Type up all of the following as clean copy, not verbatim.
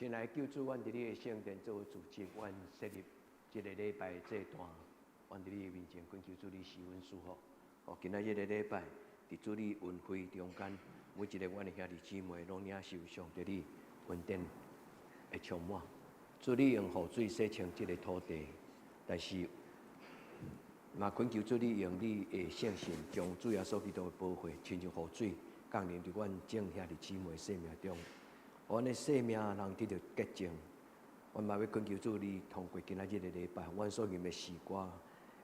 親愛救主，阮佇你的聖殿做主祭，阮設立這个禮拜的祭壇，阮佇你的面前懇求主你賜阮祝福。予今仔日的禮拜，佇主你恩惠中間，每一个阮的兄弟姊妹攏領受上帝你恩典的充滿。主你用雨水洗清這个土地，但是嘛懇求主你用你的聖神，將主耶穌基督的寶血，親像雨水降臨佇阮眾兄弟姊妹生命中。阮的生命能得著潔淨，阮嘛欲懇求主你通過今仔日的禮拜，阮所吟的詩歌，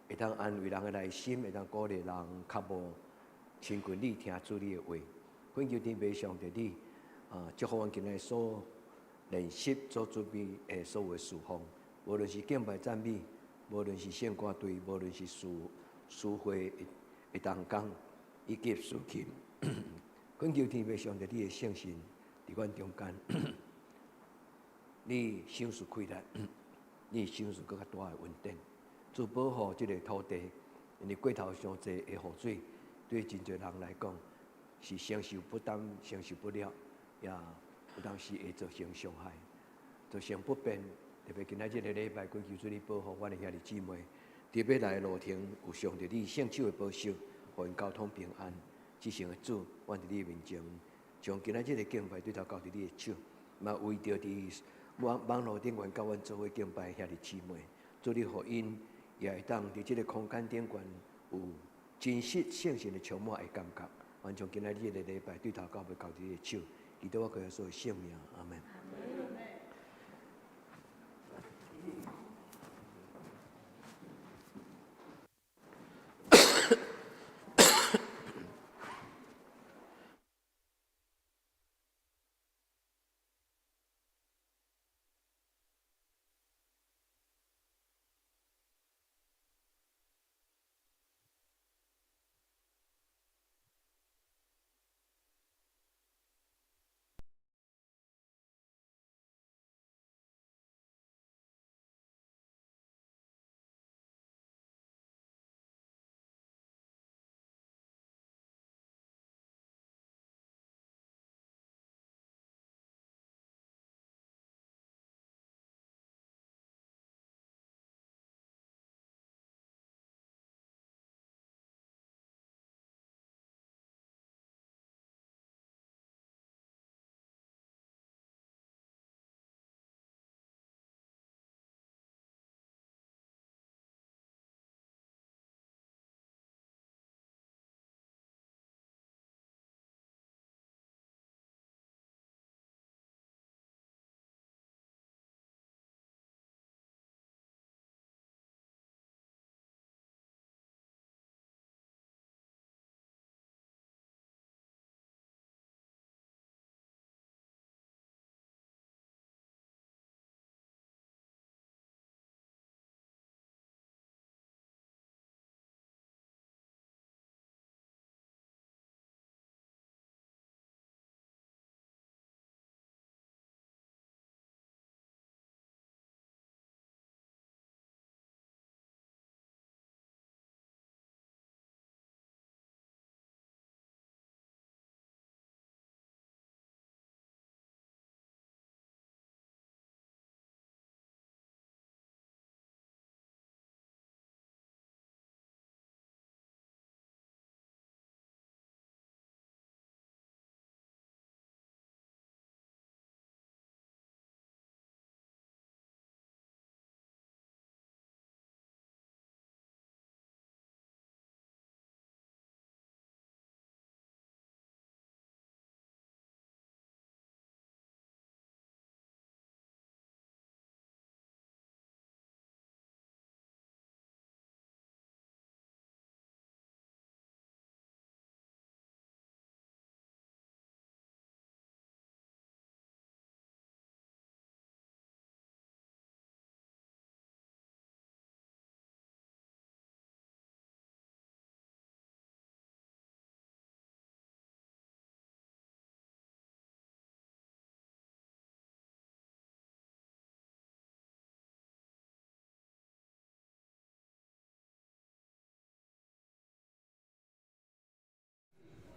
會當安慰人的內心，會當鼓勵人較無親近你，聽主你的話。懇求天父上帝你，祝福阮今仔所練習、所準備的所有事奉，無論是敬拜讚美，無論是聖歌隊，無論是司司會的同工，以及司琴，懇求天父上帝你的聖神佇阮中間，你賞賜氣力，你賞賜閣較大的恩典，主保護這个土地，因為過頭傷濟的雨水，對真濟人來講是承受不擔、承受不了，也有當時會造成傷害、造成不便。特別今仔這个禮拜，懇求主你保護阮的兄弟姊妹，佇欲來的路程有上帝你聖手的保守，予𪜶交通平安。至聖的主，阮佇你的面前，將今仔這个敬拜對頭交佇你的手，嘛為著佇網路頂懸佮阮做伙敬拜兄弟姊妹，主你予𪜶也會當佇這个空間頂懸有真實聖神的充滿的感覺。阮將今仔日這个禮拜對頭到尾交佇你的手，祈禱我靠耶穌的聖名，阿門。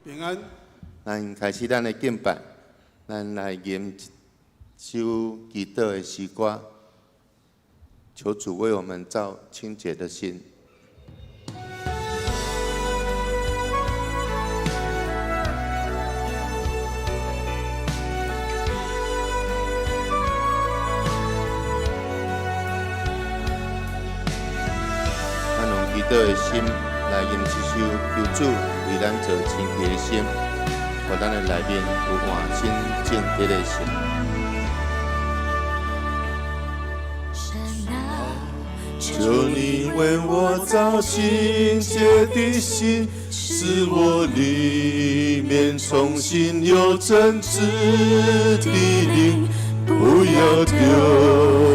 平安。咱開始咱的敬拜，咱來吟首祈禱的詩歌，求主為我們造清潔的心。咱用祈禱的心來吟這首，求主為咱造清潔的心，予咱的內面有換新淨潔的心。求你為我造清潔的心，使我裡面重新有正直的靈，不要丟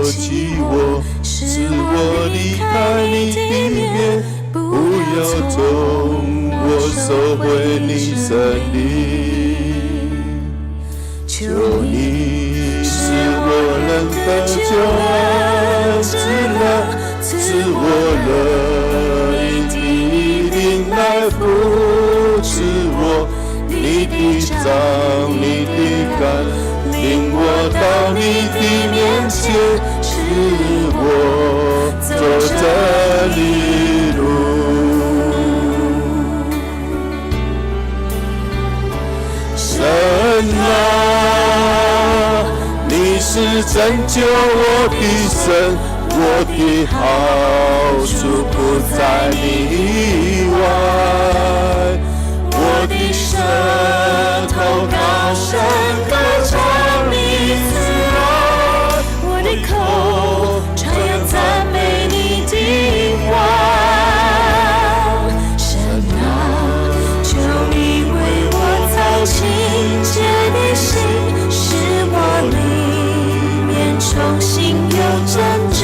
棄我，使我離開你的面，不要從我收回你聖靈。求你使我能得救恩之樂，賜我樂意的靈來扶持我，你的杖，你的竿，領我到你的面前，使我走這里路。神啊，你是拯救我的神，我的好處不在你以外。我的舌頭高聲歌唱你慈愛，我的口傳揚讚美你的話。神啊，求你為我造清潔的心，使我裡面重新有正直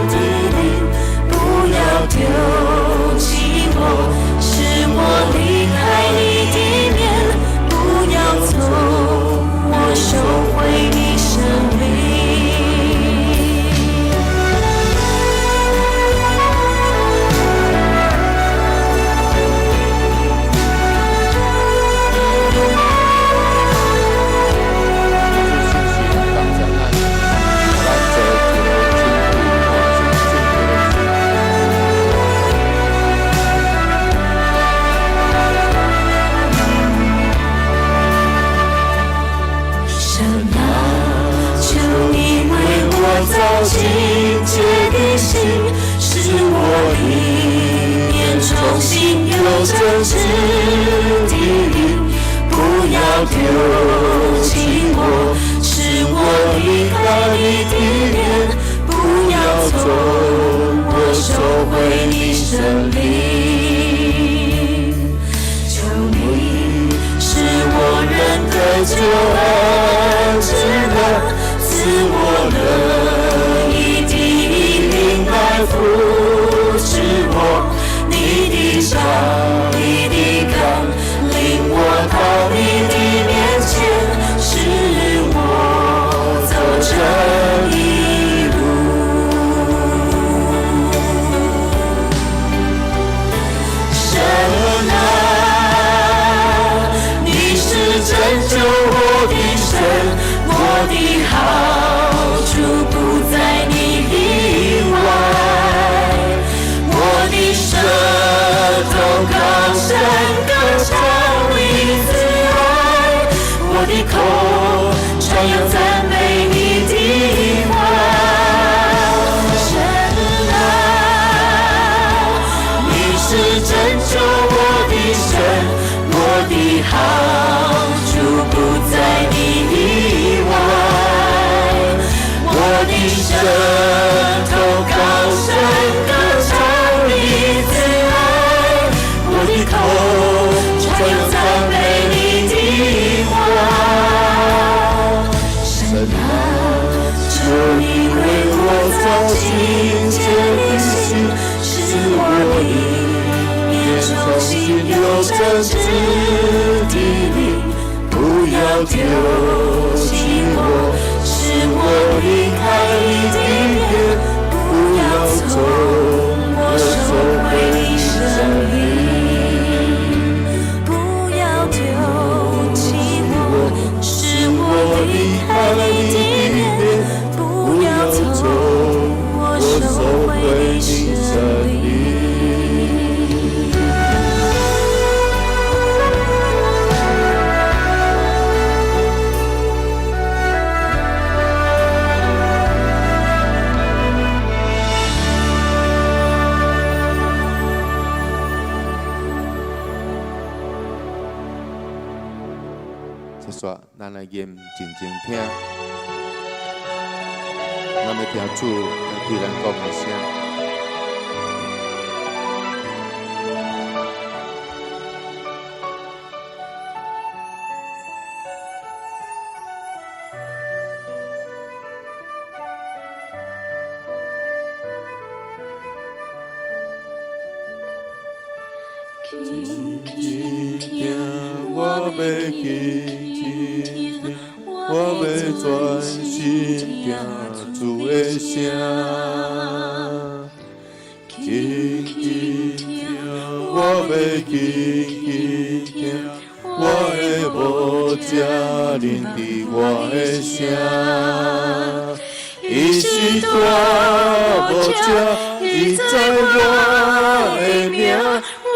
的靈，不要丟棄我，使我離開你的面，不要從我收回你聖靈。主信心幫助咱，咱做一個清潔、換新淨潔的心。神啊，求你為我造清潔的心，使我裡面重新有正直的靈，不要丟棄我，使我離開你的面，不要從我收回你聖靈。求你使我能得救恩之樂，賜我樂意的靈來扶持我，你的杖，你的竿，領我到你的面前，使我走這一路。神啊，你是拯救我的神，我的好處不在你以外。我的舌頭高聲歌唱你慈愛，我的口傳揚讚美你的話。神啊，你是拯救我的神，我的好處不在你以外。我的舌頭高聲歌唱你慈愛，我的口傳揚讚美你的話。神啊，求你為我造清潔的心，使我裡面重新有正直的靈，不要丟棄我，使我離開你的面，不要從我收回你聖靈。不要丟棄我，使我離開你的煞，咱來嚴靜靜聽，咱欲聽主來對咱講的聲。輕輕聽，我欲輕輕聽，我欲專心聽主的聲。輕輕聽，我欲輕輕聽，我的牧者認得我的聲。伊是大牧者，伊知我的名。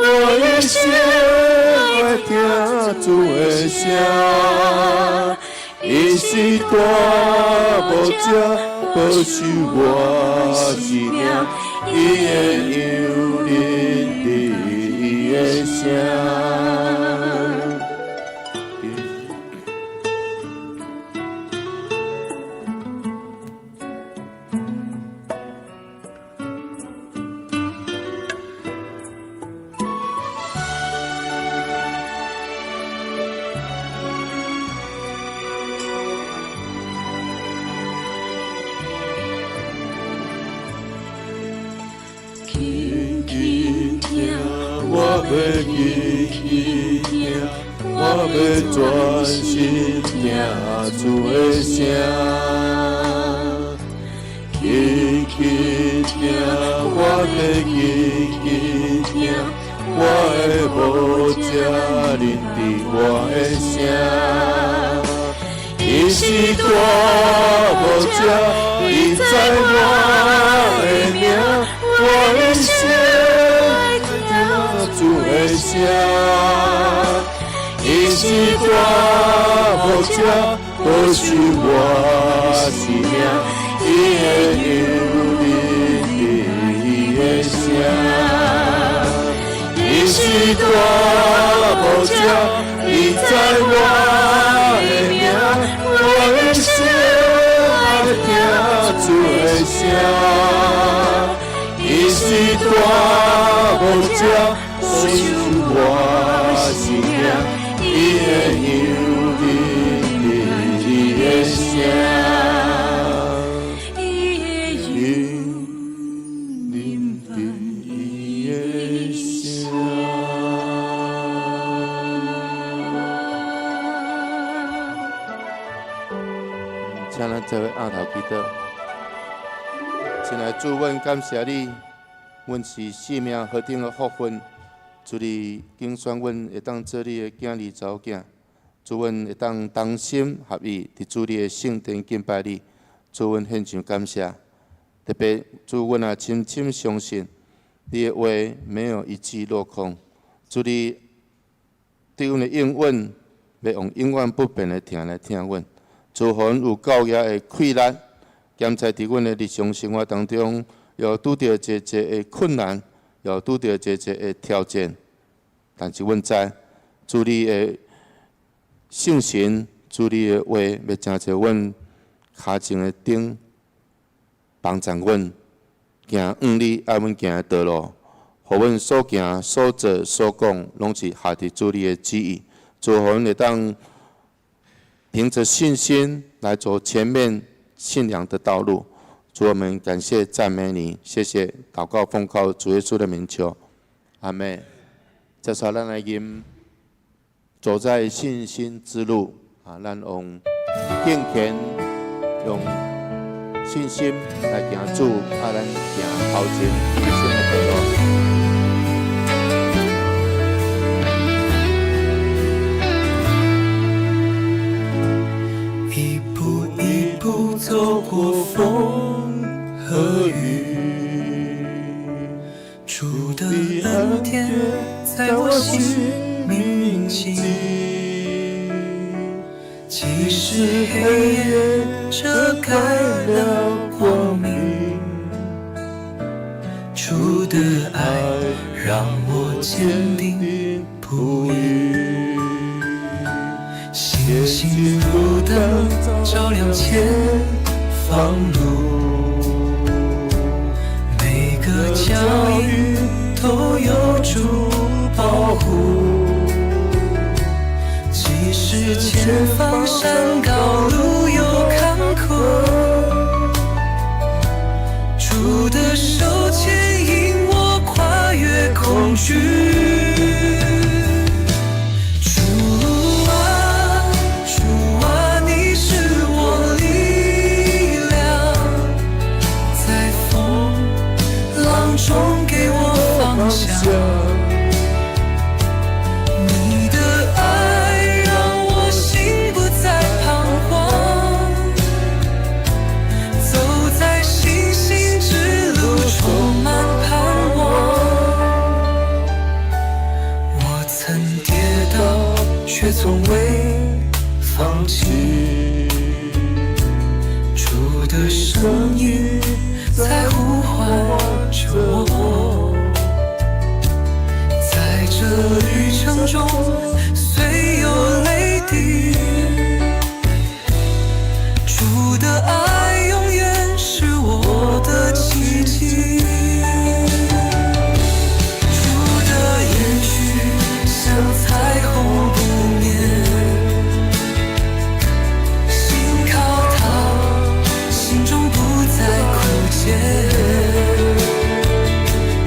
我一生愛聽主的聲，伊是大牧者，保守我性命，伊的羊認得伊的聲。輕輕聽，我欲輕輕聽，我欲專心聽主的聲。輕輕聽，我欲輕輕聽，我的牧者認得我的聲。伊是大牧者，伊知我的名。我一生聽主的聲，伊是大牧者，保守我性命，伊的羊認得伊的聲。伊是大牧者，伊知我的名，我一生愛聽主的聲。伊是大牧者，保守我性命，伊的羊認得伊的聲。伊的羊认得伊的聲。請咱做伙徹頭祈禱。親愛的主，阮感謝你，阮是生命何等的福分，主你揀選阮會當做你的囝兒查某囝，主阮會當同心合意佇主你的聖殿敬拜你，主阮獻上感謝。特別主阮也深深相信，你的話沒有一句落空，主你對阮的應允，欲用永遠不變的疼來疼阮。主予阮有夠額的氣力，兼且佇阮的日常生活當中，又拄著濟濟的困難，又拄著濟濟的挑戰。但是阮知，主你的聖神，主你的話，欲成做阮跤前的燈，幫助阮行向你愛阮行的道路，予阮所行、所做、所講，攏是合佇主你的旨意。主予阮會當憑著信心來走前面信仰的道路。主，我們感謝讚美你，謝謝。禱告奉靠主耶穌的名求，阿們。接下來咱來吟走在信心之路啊，咱用敬虔、用信心來行主，啊，咱行頭前人生的道路。一步一步走過風和雨，主的恩典在我心銘記，即使黑夜遮蓋了光明，主的愛讓我堅定不移。信星星路燈照亮前方路，每個腳印都有主保護。即使前方山高路有坎坷，主的手牽引我跨越恐懼。主啊，主啊，你是我力量，在風浪中給我方向。你的愛讓我心不再彷徨，走在信心之路，充滿盼望。我曾跌倒，卻從未放棄。主的聲音在呼喚着我，在這旅程中，雖有淚滴，主的愛永遠是我的奇蹟。主的應許像彩虹不滅，信靠他，心中不再枯竭。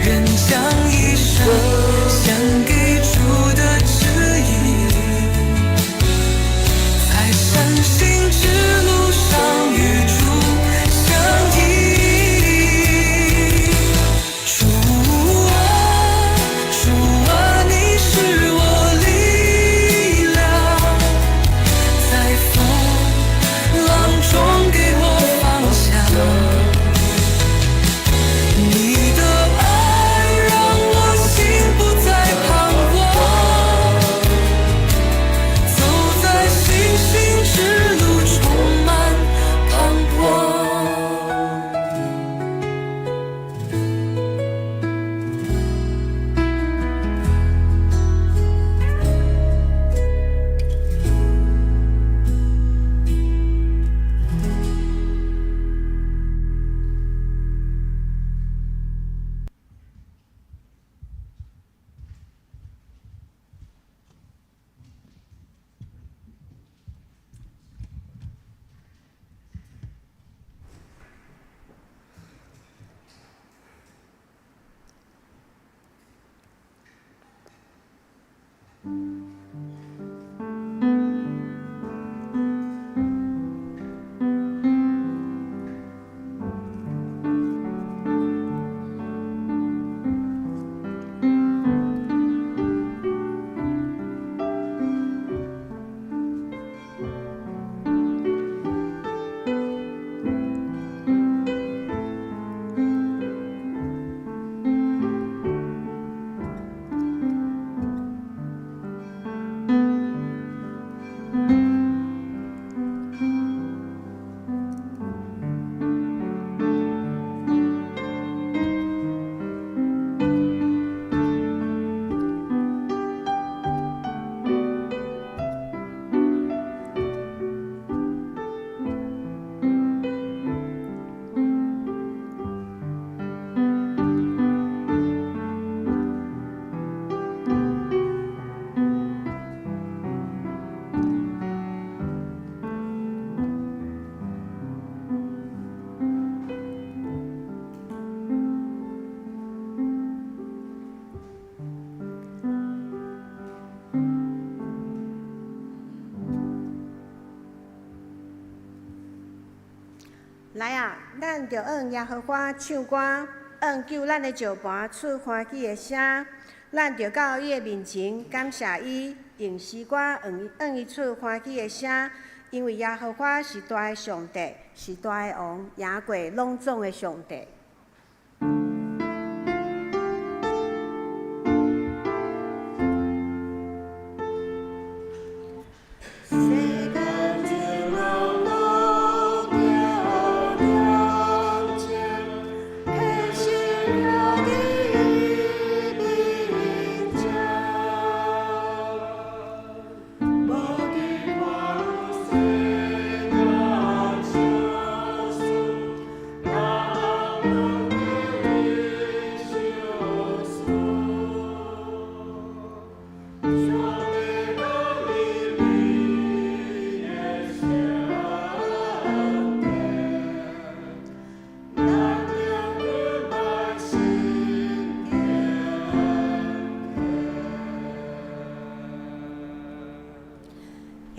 願將一生獻給主的旨意，在善行之路上與主相依。主啊，主啊，你是我力量，在風浪中給我方向。你的愛讓我心不再彷徨，走在信心之路，充滿盼望。來啊，咱著向耶和華唱歌，向救咱的石磐出歡喜的聲。咱著到伊的面前感謝伊，用詩歌向伊出歡喜的聲。因為耶和華是大的上帝，是大的王，贏過攏總的上帝。無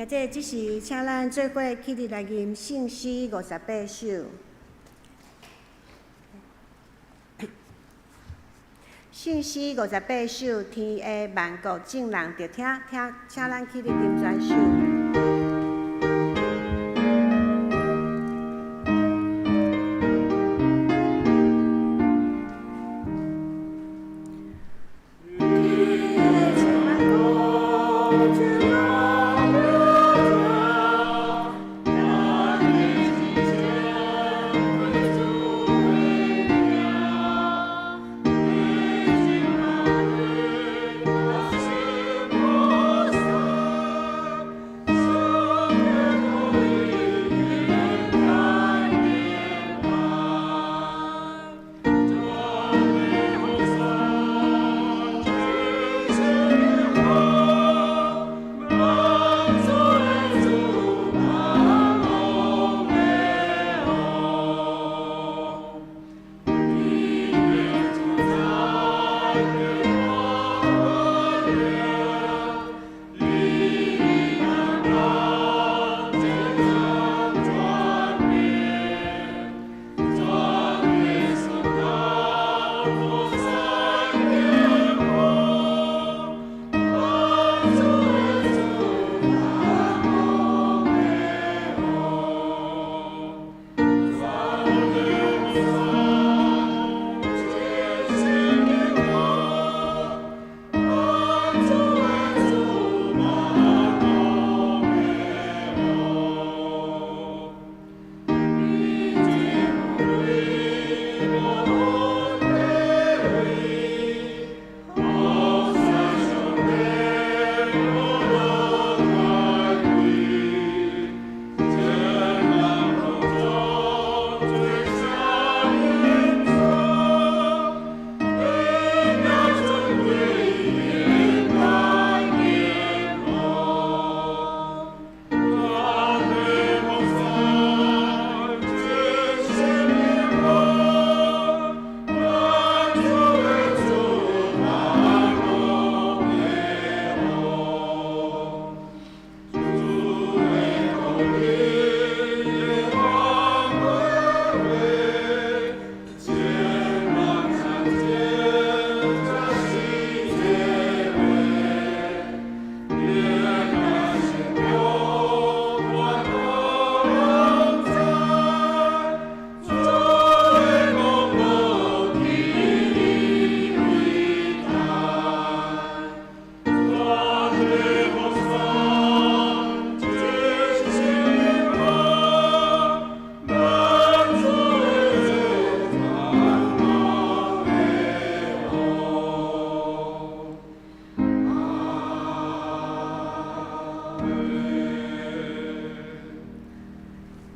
兄弟，這時請咱做伙起立來吟聖詩58首。聖詩58首，天下萬國眾人著聽，聽，請咱起立吟全首。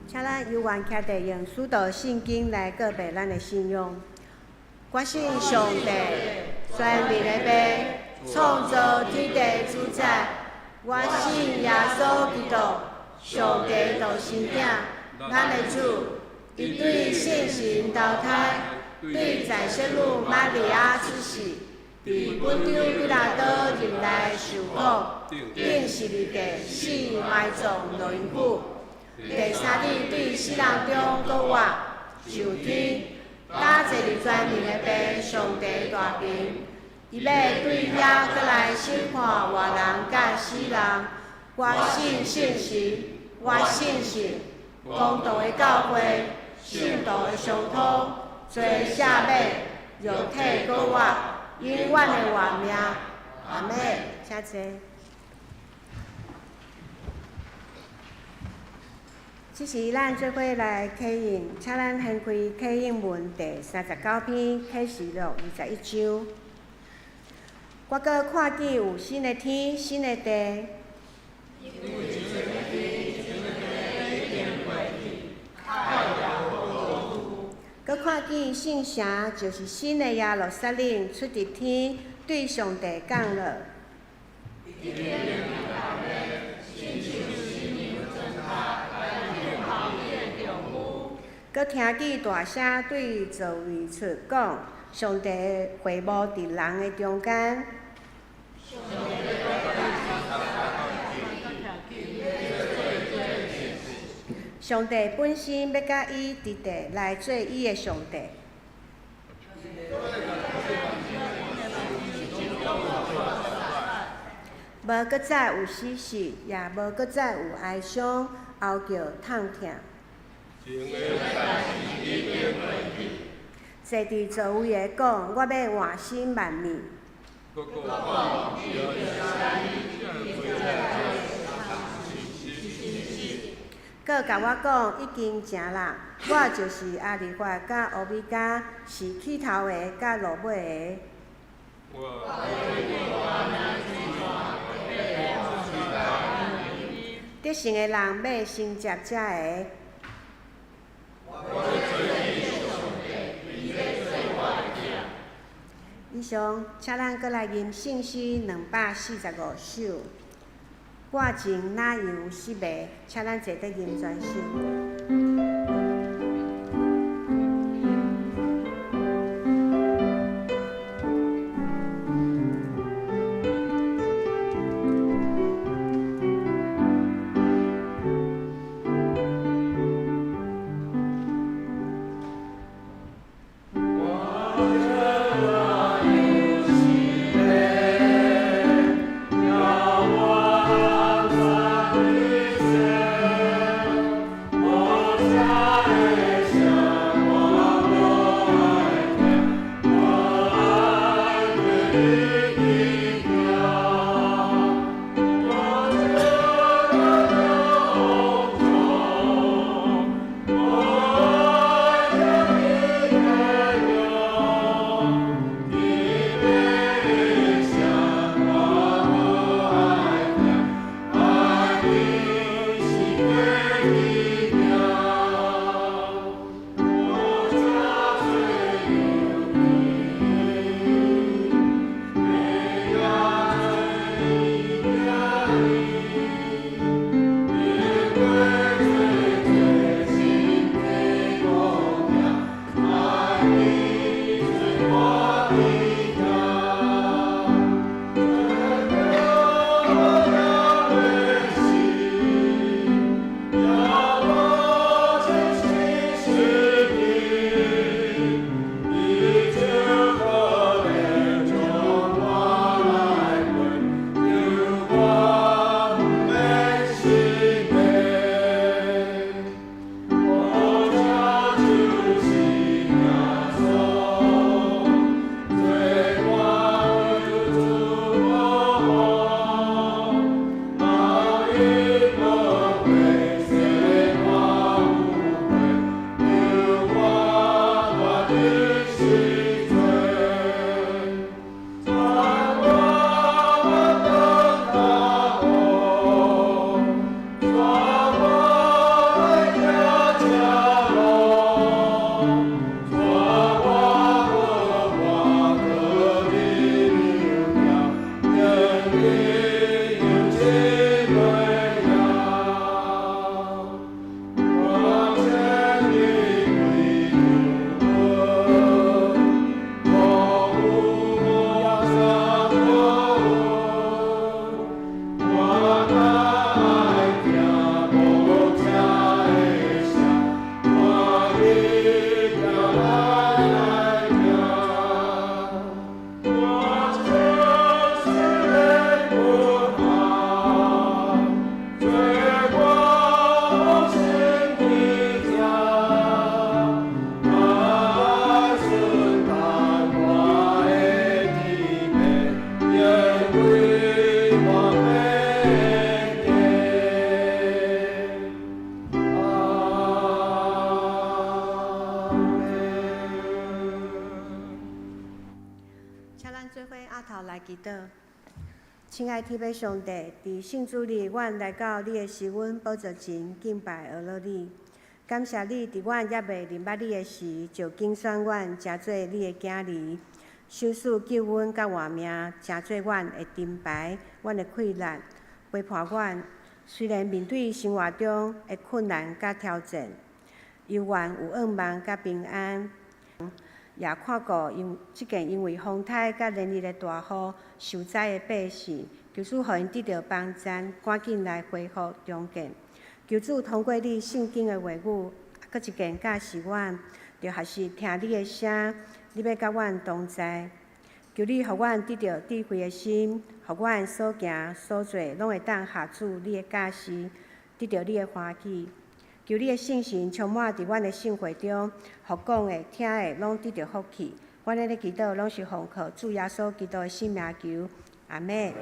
請咱有緣徛佇用使徒信經來告白咱的信仰。我信上帝，全能的父，創造天地主宰。我信耶穌基督，上帝獨生子，咱的主。伊對聖神投胎，對在聖母瑪利亞出世，佇本丟彼拉多入內受苦，釘十字架，死埋葬落陰府。第三日對死人中閣活，上天，搭坐佇全能的父上帝大爿，伊欲對遐閣來審判活人佮死人。我信聖神，我信聖公同的教會，聖徒的相通，罪赦免，肉體閣活，永遠的活命。阿們，請坐。這時，咱做伙來啟應，請咱掀開啟應文第39篇啟示錄21章。我閣看見有新的天，新的地。因為前的天，前的地已經過去，海也無閣有。閣看見聖城，就是新的耶路撒冷，出佇天，對上帝降落。閣聽見大聲對座位出講：上帝的會幕佇人的中間。上帝本身欲佮伊佇地來做伊的上帝。無閣再有死屍，也無閣再有哀傷、哀叫、痛疼。坐佇座位的講：我欲換新萬物。閣共我講：已經成啦！我就是阿利法佮烏米迦，是起頭的佮落尾的。得勝的人欲承接這个。以上，請咱閣來吟聖詩245首。我情哪樣失迷？請咱坐佇吟全首。請咱做伙阿頭來祈禱。親愛天父上帝，佇聖主日，阮來到你的施恩寶座前敬拜阿樂你。感謝你佇阮猶未認捌你的時，就揀選阮成做你的囝兒，賞賜救恩佮活命，成做阮的盾牌，阮的氣力，陪伴阮。雖然面對生活中的困難佮挑戰，猶原有盼望佮平安。也看顧因這件因為風颱佮連日的大雨受災的百姓，求主予𪜶得著幫贊，趕緊來恢復重建。求主通過你聖經的話語，閣一遍教示阮，著學習聽你的聲，你欲佮阮同在。求你予阮得著智慧的心，予阮所行所做攏會當合主你的教示，得著你的歡喜。求你的聖神充滿佇阮的生活中，予講的、聽的攏得著福氣。阮咧祈禱攏是奉靠主耶穌基督的聖名求，阿們。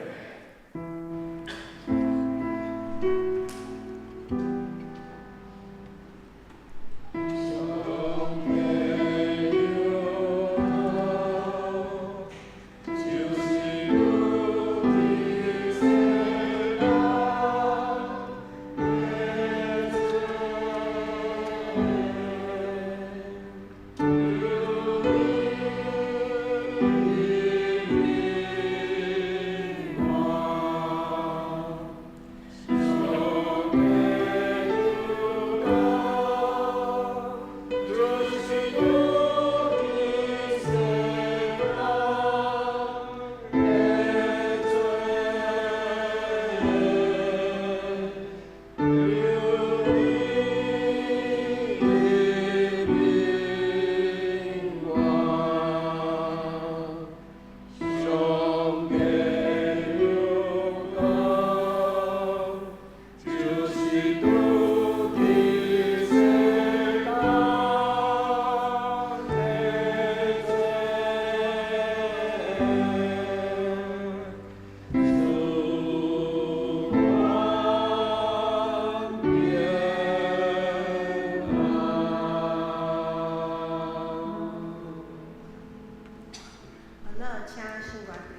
好，請聖歌隊。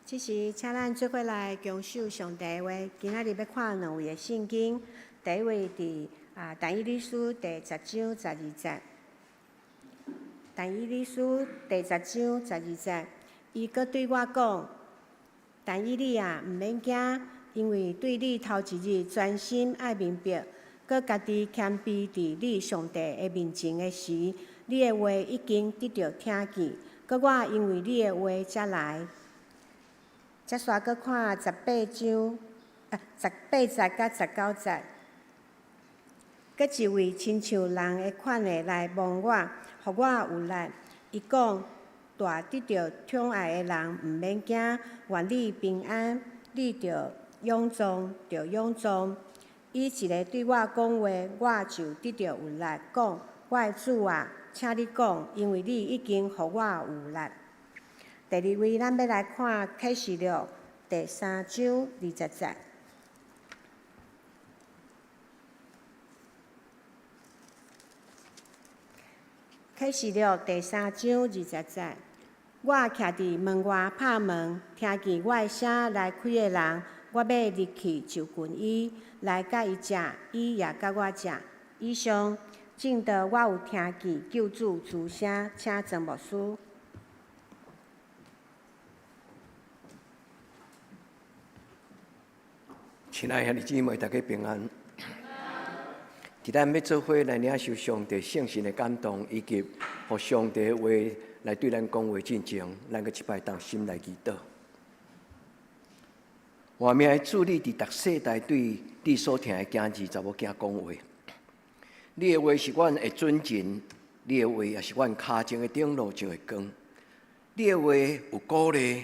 這時，請咱做伙來恭守上帝的話。今仔日欲看兩位的聖經，第一位佇但以理書第十章十二節。但以理書第十章十二節，伊閣對我講：但以理啊，毋免驚，因為對你頭一日專心愛明白，閣家己謙卑佇你上帝的面前的時，你的話已經得著聽見。閣我因為你的話才來。接續閣看十八章，十八節佮十九節。閣一位親像人的款的來摸我，予我有力。伊講：大得著寵愛的人，毋免驚，願你平安，你著勇壯，著勇壯。伊一个對我講話，我就得著有力，講：我的主啊，請你講，因為你已經予我有力。第二位，咱欲來看啟示錄第三章二十節。啟示錄第三章二十節，我徛佇門外拍門，聽見我的聲來開的人，我欲入去就近伊，來佮伊食，伊也佮我食。以上，證道我有聽見救主慈聲，請曾牧師。親愛兄弟姊妹，大家平安。佇咱欲做伙來領受上帝聖神的感動，以及予上帝的話來對咱講話進前，咱閣一擺同心來祈禱。活命的主，你佇逐世代對你所疼的囝兒、查某囝講話。你的話是阮的準繩，你的話也是阮跤前的燈，路上的光。你的話有鼓勵，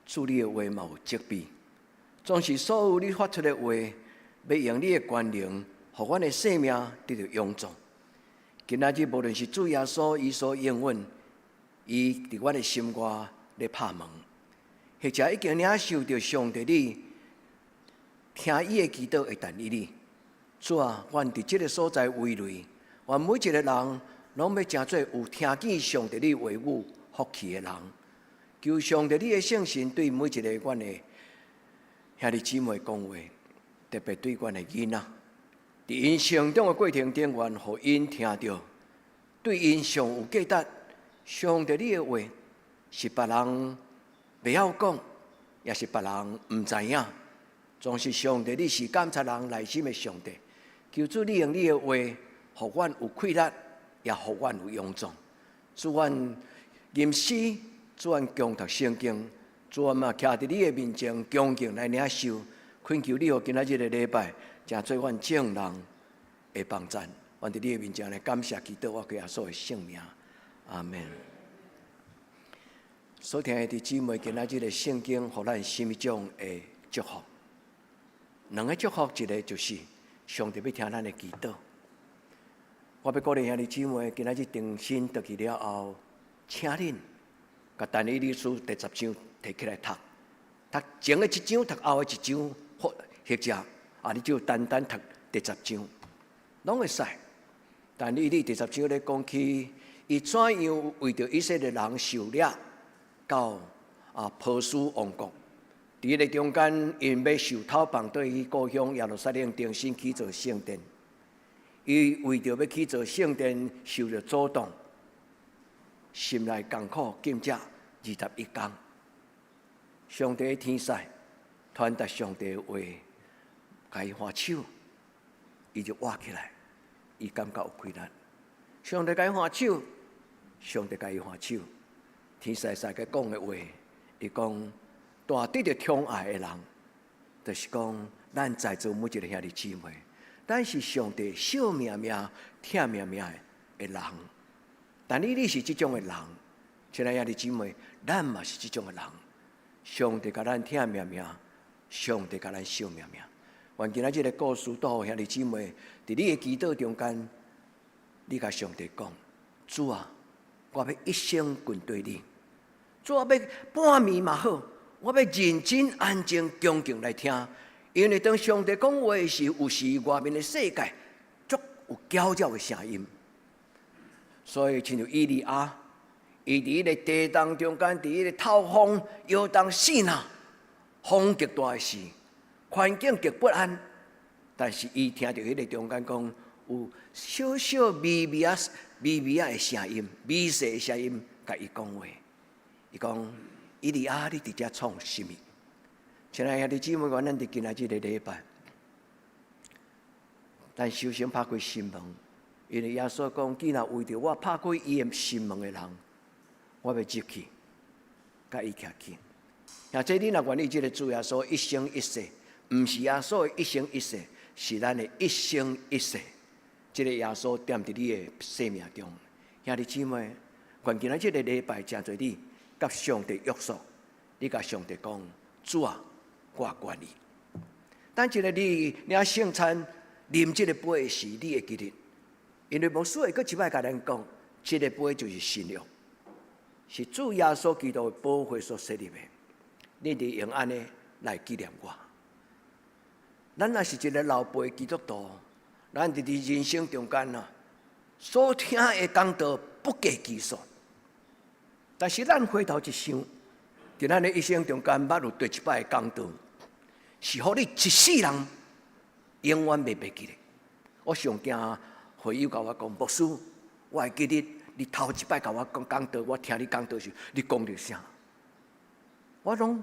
主你的話嘛有責備。總是所有你發出的話，欲用你的權能，予阮的生命得著勇壯。今仔日無論是主耶穌，伊所應允，伊佇阮的心外咧拍門，或者已經領受著上帝你聽伊的祈禱的但以理。主啊，阮佇這个所在圍內，願每一个人攏欲成做有聽見上帝你話語福氣的人。求上帝你的聖神對每一个阮的兄弟姊妹講話，特別對阮的囡仔，佇𪜶成長的過程中，願予𪜶聽著，對𪜶上有價值。上帝你的話是別人袂曉講，也是別人毋知影。總是上帝，你是監察人內心的上帝。求主你用你的話，予阮有氣力，也予阮有勇壯。主阮吟詩，主阮恭讀聖經，主阮嘛徛佇你的面前，恭敬來領受。懇求你予今仔日的禮拜，成做阮眾人的幫贊。阮佇你的面前來感謝祈禱，我歸耶穌的聖名，阿們。所聽的弟姊妹，今仔日的聖經，予咱啥物種的祝福？兩个祝福，一个就是上帝欲聽咱的祈禱。我欲鼓勵兄弟姊妹，今仔日重新轉去了後，請恁共但以理書第十章提起來讀，讀前的一章，讀後的一章，或者啊，你就單單讀第十章，攏會使。但以理第十章咧講起，伊怎樣為著以色列人受掠到波斯王國。佇彼个中間，𪜶欲受討放，轉去故鄉耶路撒冷重新起造聖殿。伊為著欲起造聖殿，受著阻擋，心內艱苦，禁食21工。上帝的天使傳達上帝的話，共伊揮手，伊就活起來，伊感覺有氣力。上帝共伊揮手，上帝共伊揮手，天使使佮講的話，伊講。大得著寵愛的人，就是講咱在座每一个兄弟姊妹，咱是上帝惜命命、疼命命的人。但你是這種的人，親愛兄弟姊妹，咱嘛是這種的人。上帝共咱疼命命，上帝共咱惜命命。願今仔這个故事，都予兄弟姊妹，佇你的祈禱中間，你共上帝講：主啊，我欲一生跟隨你。主啊，欲半暝嘛好。我欲認真安靜恭敬來聽，因為當上帝講話時，有時外面的世界足有攪擾的聲音。所以，親像以利亞，伊伊佇彼个地動中間，佇彼個透風搖動四若，風極大的時，環境極不安，但是伊聽著彼个中間講有小小微微仔、微微仔的聲音，微細的聲音，共伊講話。伊講：以利亞，你佇遮創啥物？親愛兄弟姊妹，願咱佇今仔這个禮拜，咱首先拍開心門，因為耶穌講：既然為著我拍開伊的心門的人，我欲入去，共伊徛起。或者你若願意這个主耶穌一生一世，毋是耶穌的一生一世，是咱的一生一世。這个耶穌踮佇你的生命中，兄弟姊妹，願今仔這个禮拜，誠濟你佮上帝約束，你共上帝講：主啊，我願意。等一下你領聖餐啉這個杯的時，你會記得，因為牧師會閣一擺共咱講，這个杯就是新約，是主耶穌基督的寶血所設立的。你得用按呢來紀念我。咱若是一个老輩基督徒，咱佇人生中間啊，所聽的講道不計其數。但是咱回頭一想，佇咱的一生中間，捌有佗一擺的講道，是予你一世人永遠袂袂記得。我上驚會友共我講，牧師，我會記得你頭一擺共我講講道，我聽你講道時，你講著啥？我攏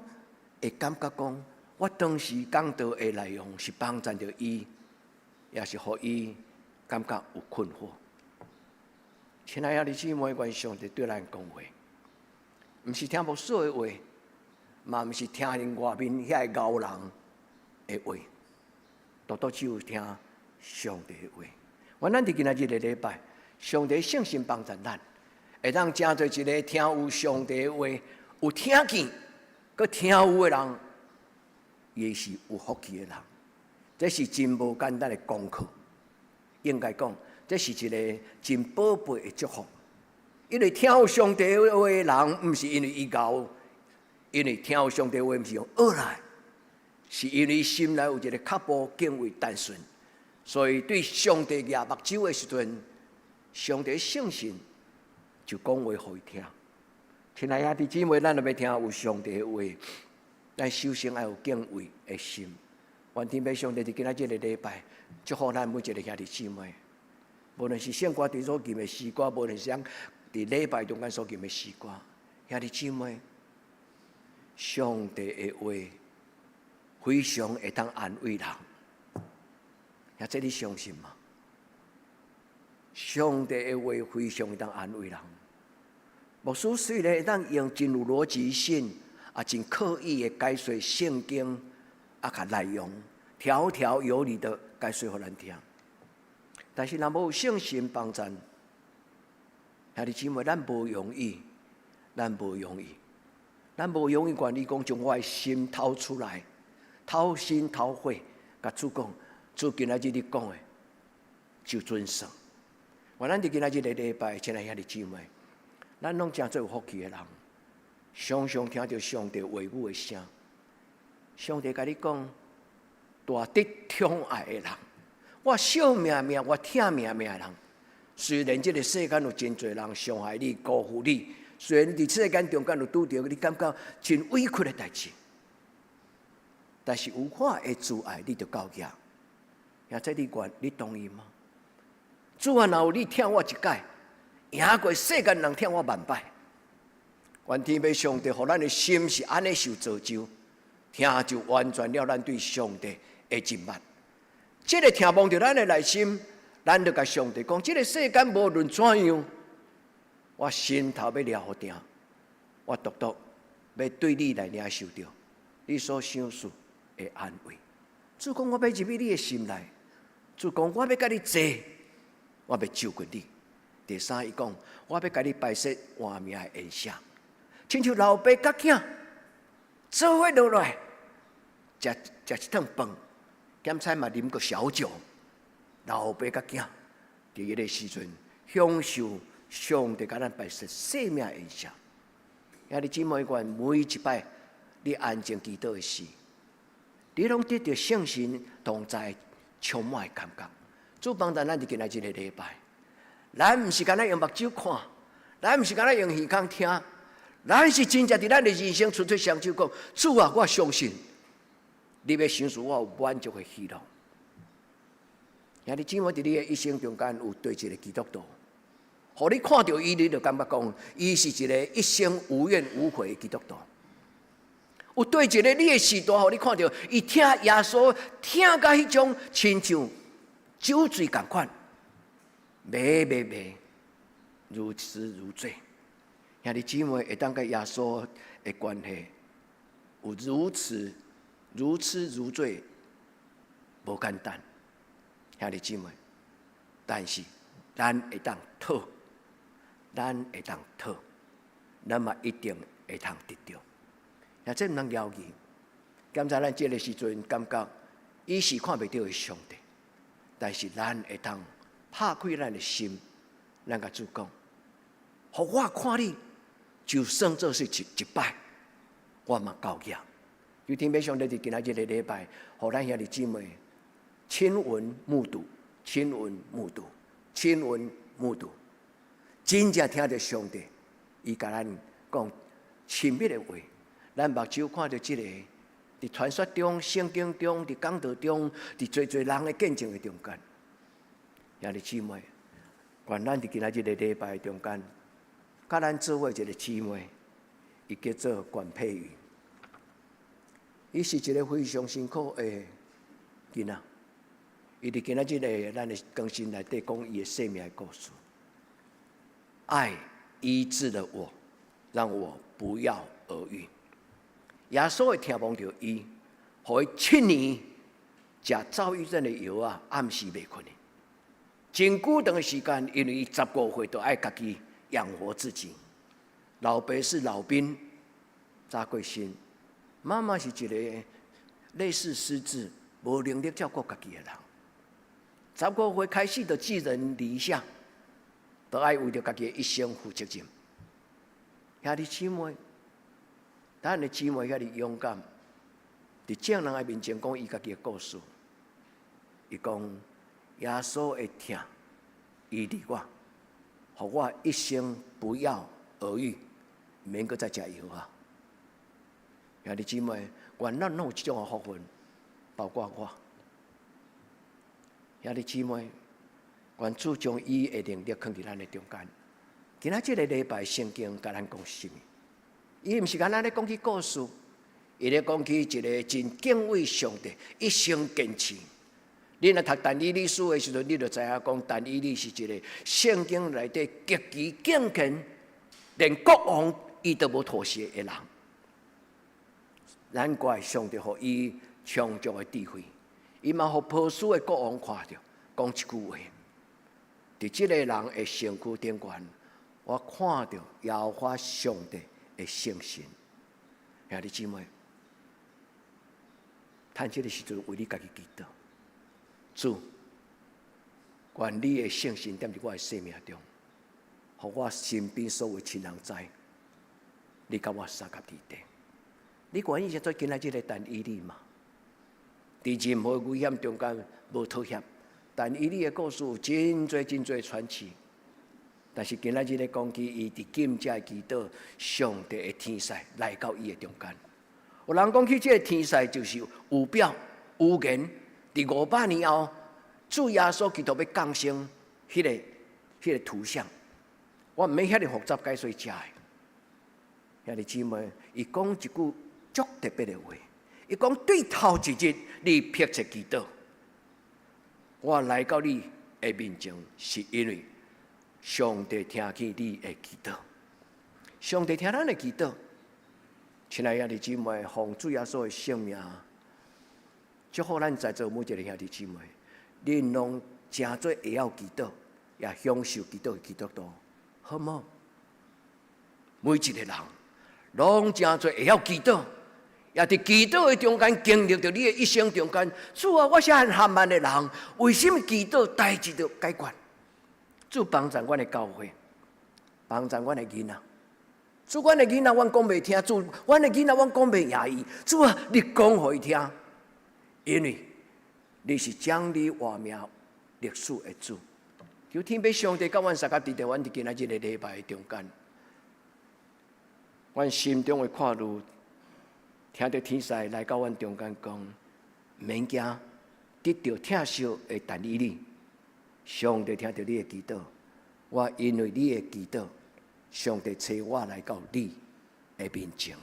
會感覺講，我當時講道的內容是幫贊著伊，也是予伊感覺有困惑。親愛的姊妹，願上帝對咱講話，毋是聽牧師的話，嘛毋是聽𪜶外面遐个𠢕人的話，獨獨只有聽上帝的話。願咱佇今仔日个禮拜，上帝聖神幫助咱，會當成做一个聽有上帝的話，有聽見，閣聽有的人，伊是有福氣的人。這是真無簡單的功課，應該講，這是一个真寶貝的祝福。因為聽有上帝話的人，毋是因為伊𠢕，因為聽有上帝話，毋是用學來，是因為心內有一个較無敬畏單純，所以對上帝額目睭的時陣，上帝聖神就講話予伊聽。親愛兄弟姊妹，咱若欲聽有上帝的話，咱首先愛有敬畏的心。願天父上帝佇今仔這个禮拜，祝福咱每一个兄弟姊妹，無論是聖歌隊所吟的詩歌，無論是佇禮拜中間所吟的詩歌，兄弟姊妹，上帝的話非常會當安慰人，兄這你相信嗎？上帝的話非常會當安慰人。牧師雖然會當用真有邏輯性，啊，真刻意的解說聖經，啊，較內容條條有理的解說予咱聽，但是若無聖神幫贊，兄弟姊妹，咱無容易，咱無容易，咱無容易願意講將我的心掏出來，掏心掏肺，共主講，主今仔日你講的就準算。願咱佇今仔日个禮拜，親愛兄弟姊妹，咱攏誠做有福氣的人，常常聽著上帝話語的聲。上帝共你講，大得寵愛的人，我惜命命，我疼命命的人。雖然這个世間有真濟人傷害你、辜負你，雖然佇世間中間有拄著你感覺真委屈的代誌，但是有我的慈愛，你就夠額。兄這你願你同意嗎？主啊，若有你疼我一擺，贏過世間人疼我萬擺。願天父上帝，予咱的心是按呢受造就，聽就完全了咱對上帝的認捌。這个聽望著咱的內心，咱就共上帝講：這个世間無論怎樣，我心頭欲掠予定，我獨獨欲對你來領受著你所賞賜的安慰。主講，我欲入去你的心內，主講，我欲共你坐，我欲就近你。第三，伊講，我欲共你擺設活命的筵席，親像老爸佮囝做伙落來，食食一頓飯，兼且嘛啉個小酒。老爸佮囝佇彼个時陣享受上帝共咱擺設生命宴席。兄弟姊妹，願每一擺你安靜祈禱的時，你攏得著聖神同在充滿的感覺。主幫助咱佇今仔這个禮拜，咱毋是干焦用目睭看，咱毋是干焦用耳孔聽，咱是真正佇咱的人生伸出雙手講：主啊，我相信你欲賞賜我有滿足的喜樂。兄弟姊妹，佇你的一生中間有佗一個基督徒，予你看著伊，你就感覺講，伊是一個一生無怨無悔的基督徒。有佗一個你的時代，予你看著伊疼耶穌，疼甲彼種親像酒醉仝款，迷迷迷，如痴如醉。兄弟姊妹會當佮耶穌的關係有如此如痴如醉，無簡單。兄弟姊妹，但是咱會當討，咱會當討，咱嘛一定會通得著。啊，這毋通猶豫。敢知咱這个時陣感覺伊是看袂著的上帝，但是咱會當拍開咱的心，咱共主講，予我看你，就算做是一擺，我嘛夠額。求天父上帝佇今仔日个禮拜，予咱兄弟姊妹親聞目睹，親聞目睹，親聞目睹，真正聽著上帝，伊共咱講親密的話。咱目睭看著這个，佇傳說中、聖經中、佇講道中、佇濟濟人的見證的中間，兄弟姊妹，願咱佇今仔日个禮拜中間，佮咱做伙一个姊妹，伊叫做管佩瑜，伊是一个非常辛苦的囡仔，伊佇今仔日个咱的更新內底講伊的生命的故事。愛醫治了我，讓我不藥而癒。耶穌的疼望著伊，予伊7年食躁鬱症的藥仔，暗時袂睏的。真久長的時間，因為伊15歲就愛家己養活自己。老爸是老兵，早過身。媽媽是一個類似失智、無能力照顧家己的人。15歲開始就寄人籬下，就愛為著家己的一生負責任。兄弟姊妹，咱的姊妹遐爾勇敢，佇眾人的面前講伊家己的故事。伊講耶穌的疼醫治我，予我一生不藥而癒，毋免閣再食藥啊！兄弟姊妹，願咱攏有這種的福分，包括我。兄弟姊妹，願主將伊的能力囥佇咱的中間。今仔這个禮拜聖經共咱講啥物？伊毋是干焦咧講起故事，伊咧講起一個真敬畏上帝、一生堅持。你若讀但以理書的時陣，你就知影講，但以理是一個聖經內底極其敬虔，連國王伊都無妥協的人。難怪上帝予伊充足的智慧，伊嘛予波斯的國王看著，講一句話：佇這個人的身軀頂懸，我看著耶和華上帝的聖神。兄弟姊妹，趁這个時陣為你家己祈禱，主，願你的聖神踮佇我的生命中，予我身邊所有親人知，你佮我相佮佇底。你願意做今仔這个但以理嗎？佇任何危險中間無妥協，但以理的故事有真濟真濟傳奇。但是今仔日咧講起，伊佇禁食祈禱，上帝的天使來到伊的中間。有人講起這个天使就是預表預言，佇500年後，主耶穌基督欲降生，彼个圖像。我毋免遐爾複雜解說遮的。兄弟姊妹，伊講一句足特別的話，伊講對頭一日你迫切祈禱，我來到你的面前，是因為上帝聽見你的祈禱，上帝聽咱的祈禱。親愛的兄弟姊妹，奉主耶穌的聖名，祝福咱在座每一个兄弟姊妹，恁攏誠做會曉祈禱，也享受祈禱的基督徒，好無？每一个人攏誠做會曉祈禱，也佇祈禱的中間經歷著你的一生中間，主啊，我是很含慢的人，為什麼祈禱代誌就解決？主幫助阮的教會，幫助阮的囡仔。主，阮的囡仔，阮講袂聽；主，阮的囡仔，阮講袂贏伊。主啊，你講予伊聽，因為你是掌理活命歷史的主。求天父上帝佮阮相佮佇佇阮佇今仔日个禮拜中間，阮心中的看慮，聽著天使來到阮中間講，免驚，得著疼惜的但以理，上帝聽著你的祈禱，我因為你的祈禱，上帝差我來到你的面前。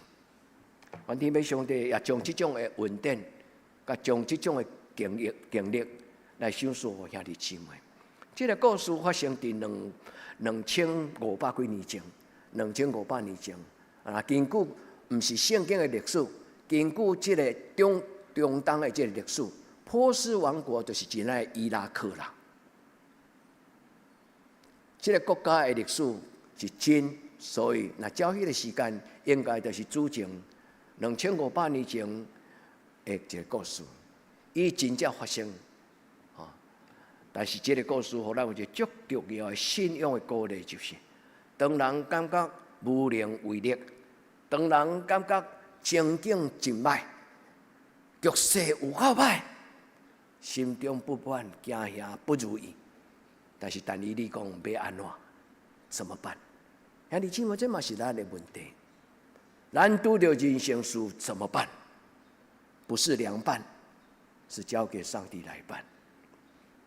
願天父上帝也將這種的恩典，佮將這種的經歷來賞賜予兄弟姊妹。這個故事發生佇2500幾年前，2500年前啊，根據毋是聖經的歷史，根據這個中東的這個歷史，波斯王國就是今仔的伊拉克啦。這個國家的歷史是真，所以若照彼個時間，應該就是主前2500年前的一個故事，伊真正發生。但是這個故事，予咱有一個足重要的信仰的鼓勵，就是當人感覺無能為力，當人感覺前景真歹，局勢有夠歹，心中不滿、驚嚇、不如意。但是但以理講欲按怎？怎麼辦？兄弟姊妹，這嘛是咱的問題。咱拄著人生事怎麼辦？不是涼辦，是交給上帝來辦。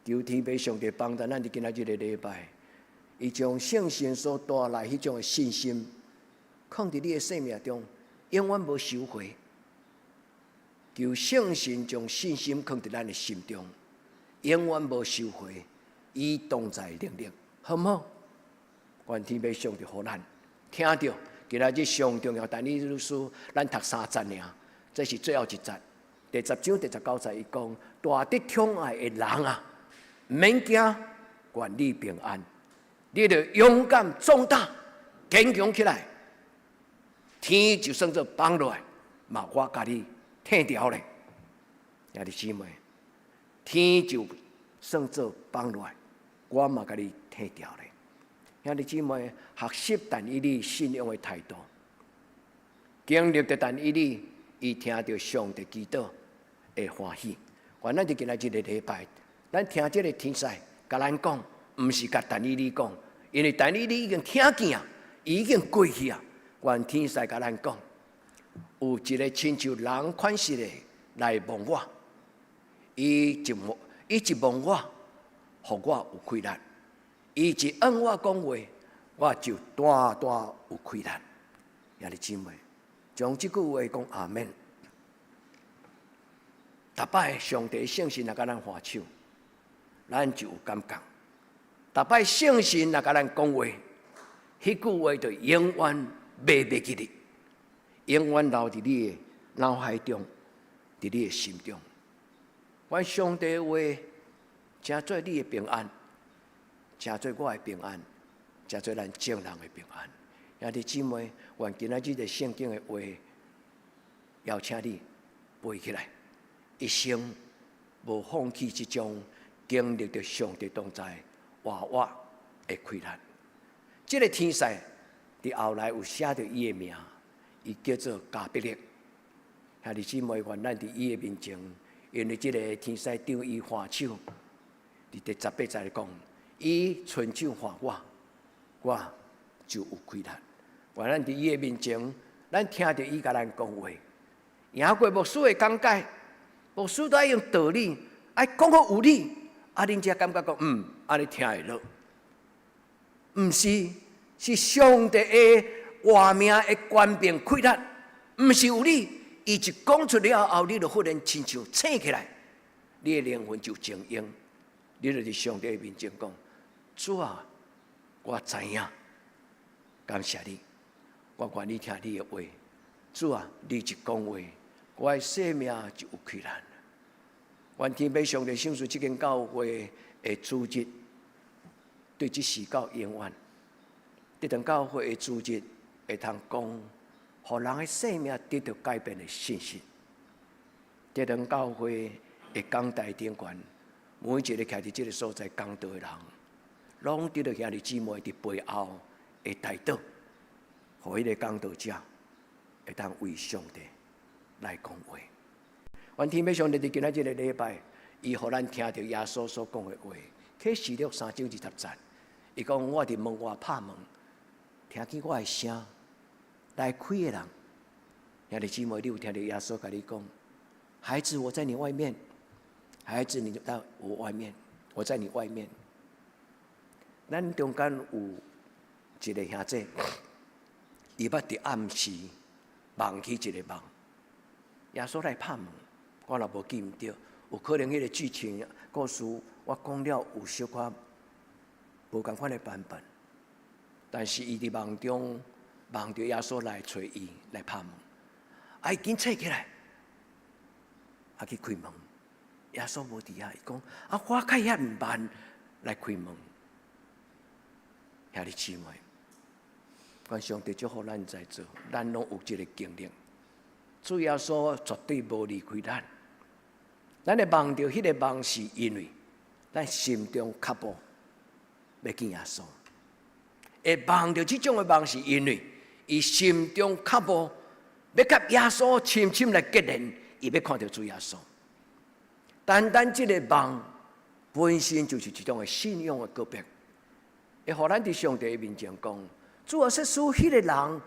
求天父上帝幫助咱佇今仔這個禮拜，伊將聖神所帶來彼種的信心，放佇你的生命中，永遠無收回。求聖神將信心放佇咱的心中，永遠無收回，伊同在能力，好毋好？願天父上帝予咱聽著，今仔日上重要，但以理書，咱讀三節爾，這是最後一節，第10章第19節，伊講大得寵愛的人啊！毋免驚，願你平安。你著勇敢壯膽，堅強起來。天就算做崩落來，嘛我共你退掉咧。兄弟姊妹，天就算做崩落來，我嘛共你退掉咧。兄弟姊妹，學習但以理信仰的態度，經歷著但以理，伊聽著上帝祈禱會歡喜。願咱佇今仔這個禮拜，咱聽這個天使共咱講，毋是共但以理講，因為但以理已經聽見啊，已經過去啊。願天使共咱講，有一個親像人款式的來摸我，伊一摸我，予我有氣力；伊一向我講話，我就大大有氣力。兄弟姊妹，將這句話講阿們。逐擺上帝聖神若共咱揮手，咱就有感覺。逐擺聖神若共咱講話，彼句話就永遠袂袂記得，永遠留佇你的腦海中，佇你的心中。願上帝的話，成做你的平安，成做我的平安，成做咱眾人的平安。兄弟姊妹，願今仔日這聖經的話，邀請你背起來，一生無放棄這種經歷著上帝同在活活的氣力。這個天使佇後來有寫著伊的名，伊叫做加百列。兄弟姊妹，願咱佇伊的面前，因為這個天使長伊揮手，佇第18節講，伊伸手揮我，我就有氣力。願咱佇伊的面前，咱聽著伊共咱講話，贏過牧師的講解，牧師都愛用道理，愛講予有理，啊，恁才感覺講，按呢聽會落。毋是，是上帝的活命的權柄氣力，毋是有理。伊一講出了後，你就忽然親像醒起來，你的靈魂就靜用，你就佇上帝面前講：主啊，我知影，感謝你，我願意聽你的話。主啊，你一講話，我的生命就有氣力。願天父上帝賞賜這間教會的主日，對這時到永遠，這間教會的主日會通講，予人的生命得著改變的信息。這間教會的講台頂懸，每一個徛佇這個所在講道的人，攏得著兄弟姊妹佇背後的代禱，予彼個講道者會當為上帝來講話。願天父上帝佇今仔這個禮拜，伊予咱聽著耶穌所講的話，啟示錄三章二十節，伊講我佇門外拍門，聽見我的聲來開的人，兄弟姊妹，你有聽著耶穌共你講？孩子，我在你外面。孩子，你在我外面，我在你外面。咱中間有一个兄弟，伊捌佇暗時夢起一个夢，耶穌來拍門，我若無記毋著，有可能彼个劇情故事我講了有小可無仝款的版本，但是伊佇夢中夢著耶穌來揣伊來拍門，啊，伊緊醒起來，啊去開門，耶穌無佇遐，伊講啊，我較遐毋慢來開門。兄弟姊妹，願上帝祝福咱在座，咱攏有這个經歷。主耶穌絕對無離開咱。咱會夢著彼个夢，是因為咱心中渴慕欲見耶穌。會夢著這種的夢，是因為伊心中渴慕欲佮耶穌深深來結連，伊欲看著主耶穌。單單這个夢本身就是一種的信仰的告白。會予咱佇上帝的面前講，主啊，設使彼个人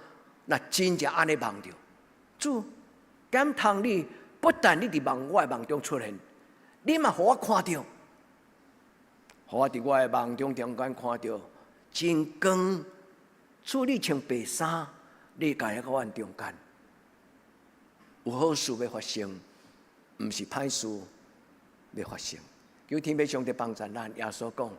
若真正按呢夢著，主感嘆你不但你佇夢我的夢中出現，你嘛予我看著，予我佇我的夢中中間看著真光，主你穿白衫，你共佇阮中間，有好事欲發生，毋是歹事欲發生。求天父上帝幫助咱，耶穌講，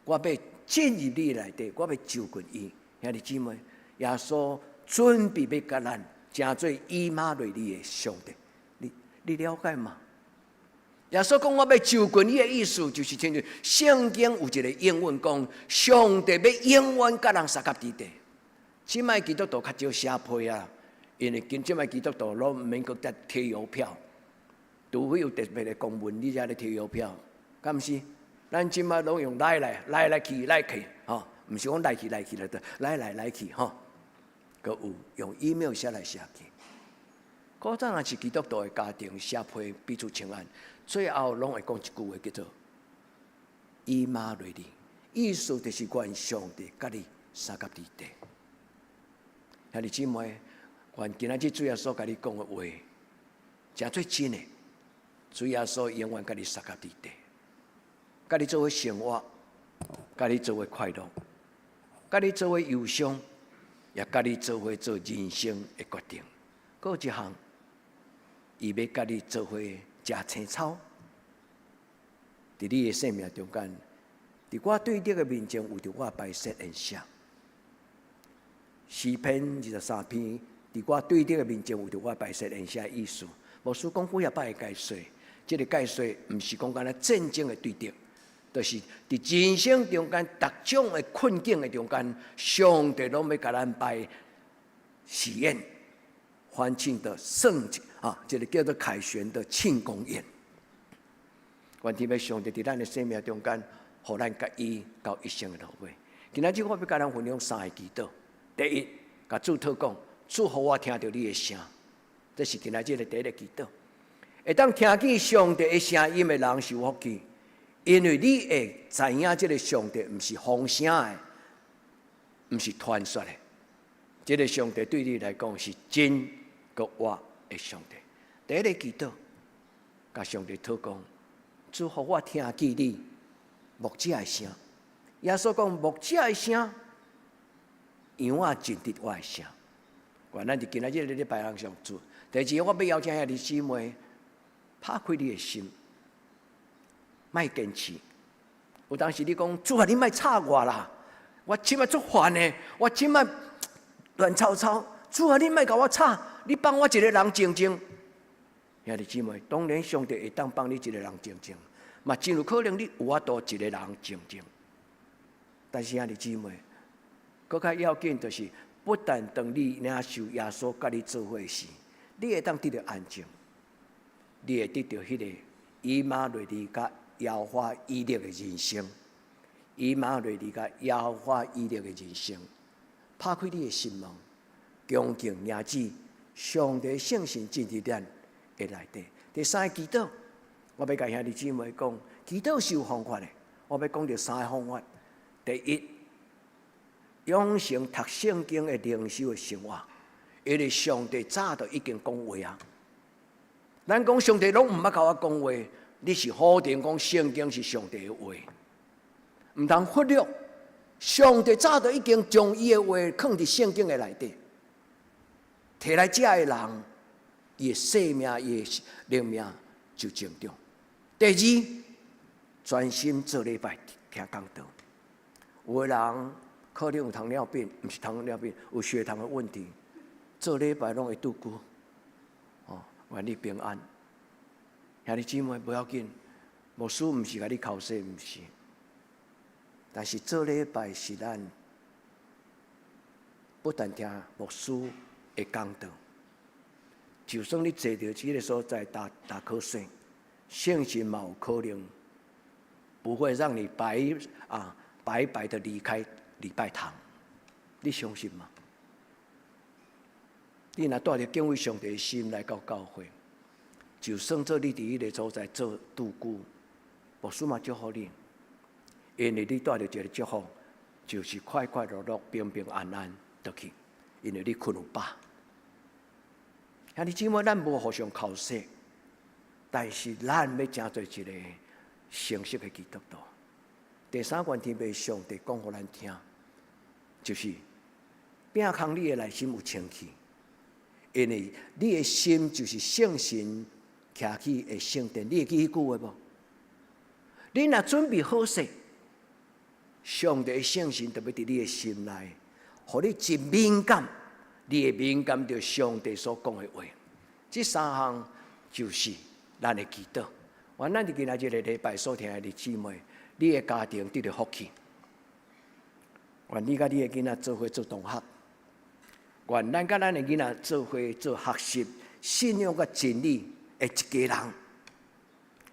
我欲進入你內底，我欲就近伊。兄弟姊妹，耶穌準備欲共咱成做以馬內利的上帝，你了解嗎？耶穌講我欲就近伊的意思，就是親像聖經有一個應允講，上帝欲永遠佮人相佮佇底。這擺基督徒較少寫批啊，因為今這擺基督徒攏毋免閣再貼郵票，除非有特別的公文，你才咧貼郵票，敢毋是？咱這擺攏用來來來來去來去，吼，毋是講來去來去來的，來來來去，吼，閣有用 email 寫來寫去。古早若是基督徒的家庭寫批彼此請安，最後攏會講一句話叫做以馬內利，意思就是願上帝佮你相佮佇底。兄弟姊妹，願今仔日主耶穌共你講的話，誠做真的，主耶穌永遠佮你相佮佇底，佮你做伙生活，佮你做伙快樂，佮你做伙憂傷，也佮你做伙做人生的決定。閣有一項，伊欲佮你做伙食青草，佇你的生命中間，佇我對你的面前為著我擺設宴席。詩篇23篇，佇我對敵的面前為著我擺設宴席的意思，牧師講幾仔擺的解說，這個解說毋是講干焦戰爭的對敵，就是佇人生中間逐種的困境的中間，上帝攏欲共咱擺喜宴，歡慶的聖啊，這个叫做凱旋的慶功宴。願天父上帝佇咱的生命中間，予咱佮伊到一生的落尾。今仔日我欲共咱分享三个祈禱。第一，共主禱講，主予我聽著你的聲，這是今仔日的第一个祈禱。會當聽見上帝的聲音的人是有福氣，因為你會知影這个上帝毋是風聲的，毋是傳說的。這个上帝對你來講是真閣活的上帝。第一个祈禱，共上帝禱講，主予我聽見你牧者的聲。耶穌講牧者的聲，羊仔認得我的聲。願咱佇今仔日禮拜上主。第二，我欲邀請兄弟姊妹，拍開你的心，莫堅持。有當時你講主啊，你莫吵我啦，我這擺足煩的，我這擺亂糟糟。主啊，你莫共我吵，你放我一個人靜靜。兄弟姊妹，當然上帝會當放你一個人靜靜，嘛真有可能你有法度一個人靜靜。但是兄弟姊妹，閣較要緊就是，不但當你領受耶穌佮你做伙時，你會當得著安靜，你會得著彼个以馬內利佮耶和華以勒的人生，以馬內利佮耶和華以勒的人生，拍開你的心門，恭敬迎接上帝聖神進入咱的內底。第三个祈禱，我欲共兄弟姊妹講，祈禱是有方法的，我欲講著三个方法。第一，養成讀聖經的靈修的生活，因為上帝早就已經講話啊。咱講上帝攏毋捌共我講話，你是否定講聖經是上帝的話？毋通忽略，上帝早就已經將伊的話囥佇聖經的內底，提來食的人，伊的生命、伊的靈命就成長。第二，專心做禮拜聽講道。有的人可能有糖尿病，毋是糖尿病，有血糖的問題，做禮拜攏會拄久。哦，願你平安。兄弟姊妹無要緊，牧師毋是共你剾洗，毋是。但是做禮拜是咱不但聽牧師的講道，就算你坐佇這个所在打打瞌睡，聖神嘛有可能不會讓你白白的離開禮拜堂，你相信嗎？你若帶著敬畏上帝的心來到教會，就算做你佇彼个所在做拄久，牧師嘛祝福你，因為你帶著一个祝福，就是快快樂樂、平平安安轉去，因為你睏有飽。兄弟姊妹，咱無互相剾洗，但是咱欲成做一个成熟的基督徒。第三願天父上帝講予咱聽，就是摒空你的內心有清氣，因為你的心就是聖神徛起的聖殿，你會記彼句話無？你若準備好勢，上帝的聖神就欲佇你的心內，予你真敏感，你會敏感著上帝所講的話。這三項就是咱的祈禱。願咱佇今仔日這個禮拜所聽的姊妹，你的家庭得著福氣。願你佮你的囡仔做伙做同學。願咱佮咱的囡仔做伙做學習信仰佮真理的一家人。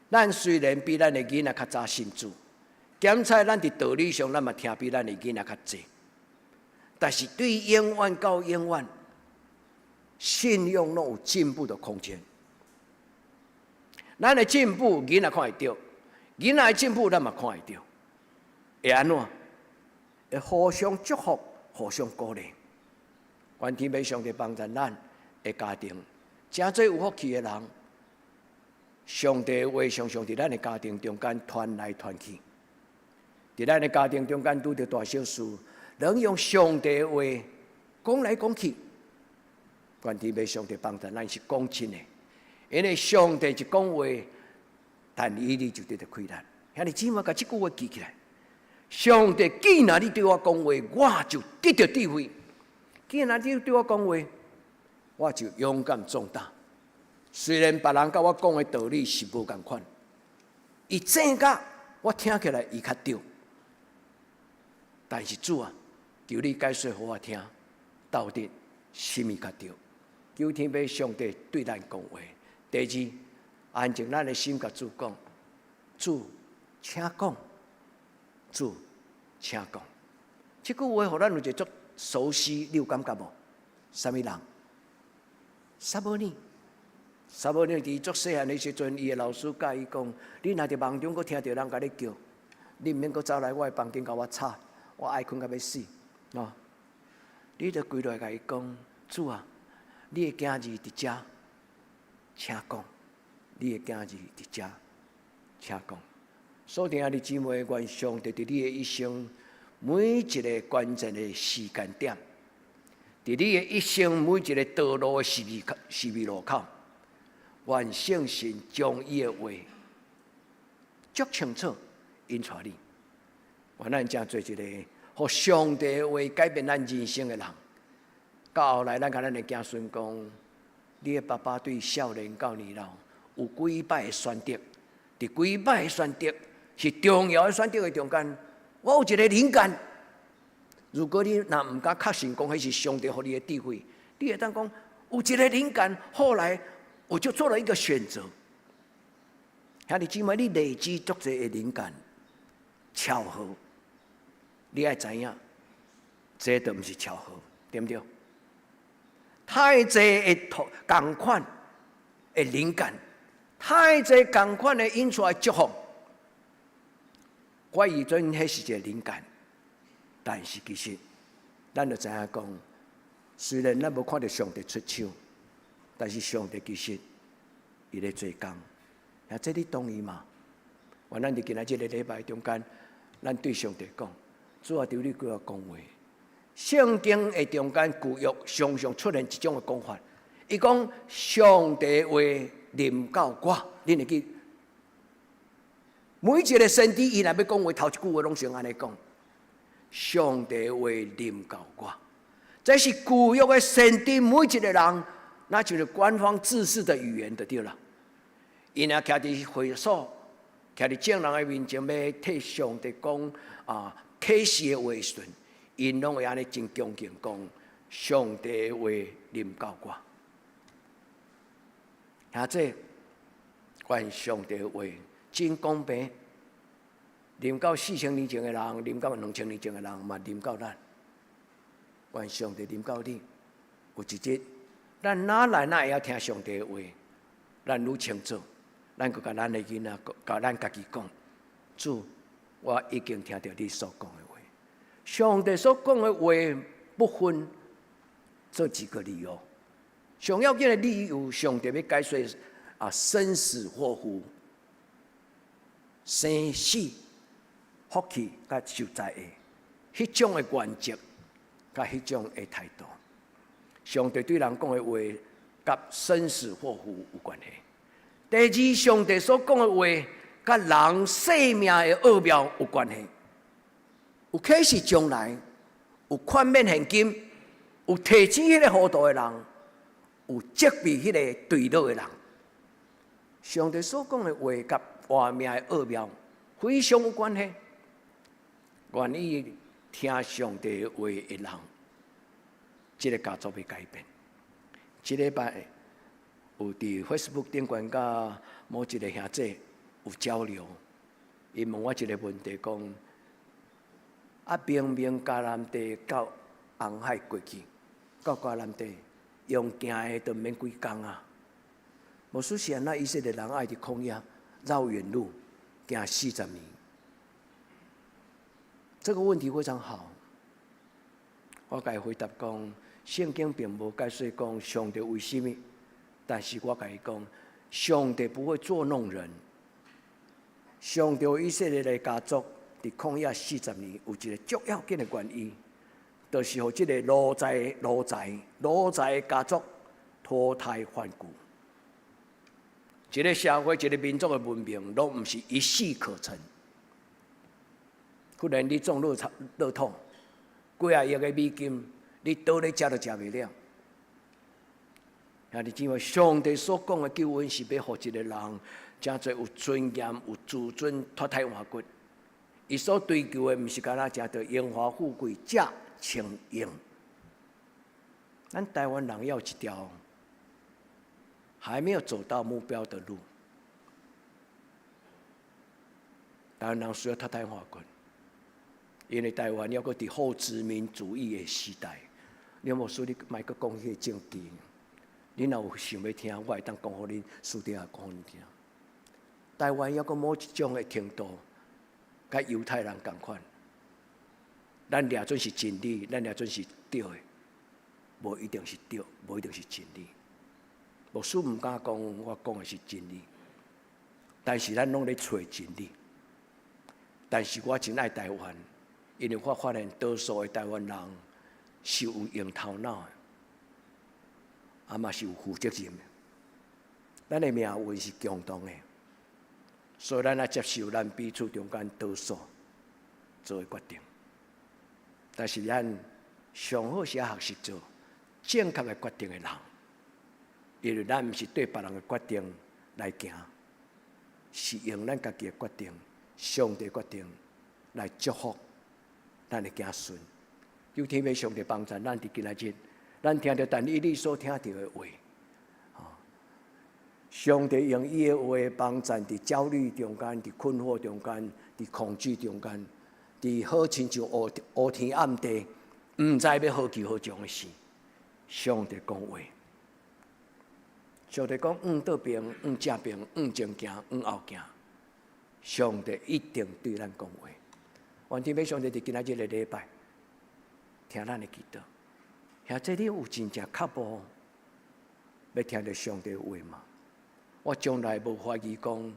咱雖然比咱的囡仔較早信主，檢採咱佇道理上，咱嘛聽比咱的囡仔較濟。但是對永遠到永遠，信仰攏有進步的空間。咱的進步，囡仔看會著；囡仔的進步，咱嘛看會著。會按怎？會互相祝福，互相鼓勵。願天父上帝幫助咱的家庭，成做有福氣的人。上帝話常常佇咱的家庭中間傳來傳去，佇咱的家庭中間拄著大小事，攏用上帝的話講來講去。願天父上帝幫助咱是講真的，因為上帝一講話，但以理就得著氣力。兄弟姊妹，共這句話記起來。上帝既然你對我講話，我就得著智慧；既然你對我講話，我就勇敢壯膽。雖然別人佮我講的道理是無仝款，伊正甲我聽起來伊較對，但是主啊，求你解說予我聽，到底啥物較對？求天父上帝對咱講話。第二，安靜咱的心，共主講，主，請講，主，請講。這句話予咱有一個足熟悉，你有感覺無？啥物人？撒母耳。撒母耳佇足細漢的時陣，伊的老師教伊講：你若佇夢中閣聽著人共你叫，你毋免閣走來我的房間共我吵，我愛睏甲欲死。哦，你著跪落來共伊講：主啊，你的囝兒佇遮，請講。你的囝兒佇遮，請講。所以，兄弟姊妹，願上帝佇你的一生每一个關鍵的時間點，佇你的一生每一个道路的十字路口，願聖神將伊的話足清楚引帶你。願咱成做一個予上帝的話改變咱人生的人。到後來，咱共咱的子孫講：你的爸爸對少年到年老有幾擺的選擇，佇幾擺的選擇是重要的選擇的中間，我有一个靈感。如果你若毋敢確信講彼是上帝予你的智慧，你會當講有一个靈感，後來我就做了一個選擇。兄弟姊妹，你累積足濟的靈感，巧合，你愛知影，這都毋是巧合，對毋對？太濟的同仝款的靈感，太濟仝款的引出來祝福，我以陣彼是一个灵感，但是其實咱就知影講，雖然咱無看著上帝出手，但是上帝其實伊咧做工，啊，這你同意嗎？願咱佇今仔這个禮拜中間，咱對上帝講：主啊，求你對我講話。聖經的中間舊約常常出現一種的講法，伊講上帝話臨到我，恁會記？每一个先知伊若欲講話，頭一句話攏先按呢講：上帝話臨到我。這是舊約的先知每一个人，那就是官方制式的語言就對了。𪜶若徛佇會所，徛佇眾人的面前，欲替上帝講啊啟示的話時陣，𪜶攏會按呢真恭敬講：上帝話臨到我。兄弟，願上帝話真公平，臨到4000年前的人，臨到2000年前的人，嘛臨到咱。願上帝臨到你，有一日，咱哪來哪會曉聽上帝的話？咱愈清楚，咱閣共咱的囡仔，共咱家己講：主，我已經聽著你所講的話。上帝所講的話不分這幾個理由。上要緊的理由，上帝欲解說啊，生死禍福、生死、福氣佮受災的彼種的原則，佮彼種的態度。上帝對人講的話，佮生死禍福有關係。第二，上帝所講的話，佮人生命的奧妙有關係。有啟示將來，有寬免現今，有提醒彼個糊塗的人，有責備彼个墜落的人。上帝所講的話，佮活命的奧妙非常有關係。願意聽上帝話的人，這个家族欲改變。這禮拜有佇 Facebook 頂懸佮某一个兄弟有交流，伊問我一个問題，講啊，明明迦南地到紅海過去，到迦南地用行的都毋免幾工啊。牧師是按怎以色列人愛佇曠野繞遠路行40年？這個問題非常好，我共伊回答講，聖經並無解說講上帝為啥物，但是我共伊講，上帝不會作弄人。上帝以色列的家族佇曠野四十年，有一个足要緊的原因，就是予這个奴才、奴才、奴才的家族脫胎換骨。一个社會、一个民族的文明，攏毋是一夕可成。忽然你種樂透，幾仔億的美金，你倒咧食都食袂了。兄弟姊妹，上帝所講的救恩是欲予一个人，誠濟有尊嚴、有自尊、脫胎換骨。伊所追求的，毋是干焦食著榮華富貴、食穿用。咱台灣人猶有一條還沒有走到目標的路。台灣人需要脫胎換骨，因為台灣猶閣佇後殖民主義的時代。你有無說你莫閣講彼个政治？你若有想欲聽，我會當講予恁私底下講予恁聽。台灣猶閣某一種的程度，佮猶太人仝款。咱掠準是真理，咱掠準是對的，無一定是對，無一定是真理。牧師毋敢講，我講的是真理，但是咱攏咧揣真理。但是我真愛台灣，因為我發現多數的台灣人是有用頭腦的，啊嘛是有負責任的。咱的命運是共同的，所以咱愛接受咱彼此中間多數做的決定。但是咱上好是愛學習做正確的決定的人，因為咱毋是對別人的決定來行，是用咱家己的決定、上帝決定來祝福咱的子孫。求天父上帝幫助咱佇今仔日，咱聽著但以理所聽著的話，上帝用伊的話幫助佇焦慮中間、佇困惑中間、佇恐懼中間，佇好親像烏烏天暗地，毋知欲何去何從的時，上帝講話。上帝講往倒爿，往正爿，往前行，往後行。上帝一定對咱講話。願天父上帝佇今仔這个禮拜，聽咱的祈禱。兄弟，你有真正渴慕欲聽著上帝話嗎？我從來無懷疑講，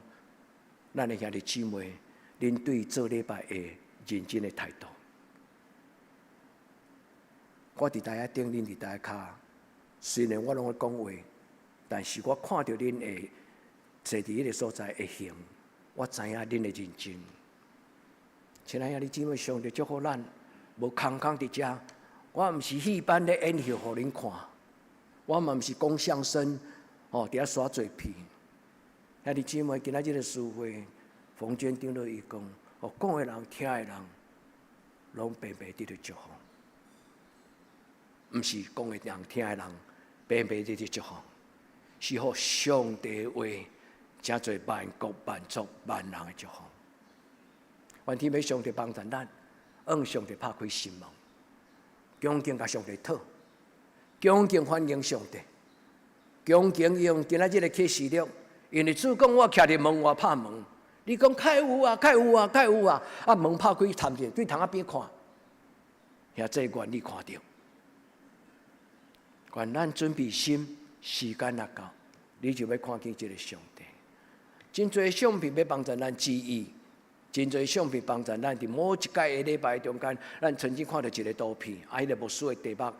咱的兄弟姊妹，恁對做禮拜會認真的態度。我佇台仔頂，恁佇台跤。雖然我攏咧講話，但是我看著恁會坐佇彼个所在的形，我知影恁的認真。親愛兄弟姊妹，上帝祝福咱，無空空佇遮。我毋是戲班咧演戲予恁看，我嘛毋是講相聲，哦，佇遐耍嘴皮。兄弟姊妹，今仔這个聚會，馮娟長老伊講，哦，講的人、聽的人，攏白白得著祝福。毋是講的人、聽的人，白白得著祝福，是予上帝話，誠濟萬國萬族萬人的祝福。願天父上帝幫助咱，向上帝拍開心門，恭敬共上帝討，恭敬歡迎上帝，恭敬用今仔這个啟示錄，因為主講我徛佇門外拍門，你講較有啊，較有啊，較有啊，啊門拍開探者對窗仔邊看，遐這願你看著，願咱準備心，時間若到，你就欲看見這个上帝。真濟相片欲幫助咱記憶。真濟相片幫助咱佇某一屆的禮拜中間，咱曾經看著一个圖片，啊，彼个牧師的題目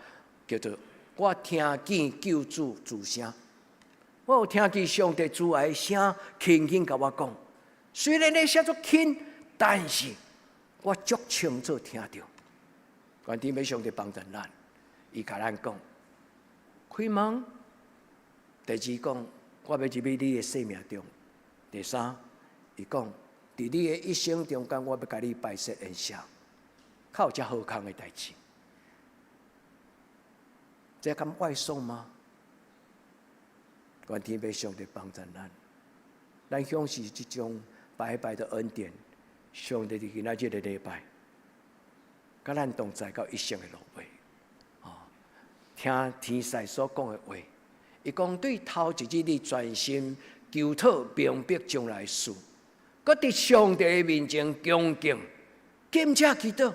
叫做《我聽見救主慈聲》，我有聽見上帝慈愛的聲，輕輕共我講。雖然咧聲足輕，但是我足清楚聽著。願天父上帝幫助咱，伊共咱講，開門。第二講，我欲入去你的生命中。第三，伊講，佇你的一生中間，我欲共你擺設筵席，較有遮好康的代誌。這敢外送嗎？願天父上帝幫助咱，咱享受這種白白的恩典。上帝佇今仔這个禮拜，佮咱同在到一生的落尾。哦，聽天使所講的話，伊講對頭一日你專心求討明白將來事，閣佇上帝的面前恭敬、謹切祈禱，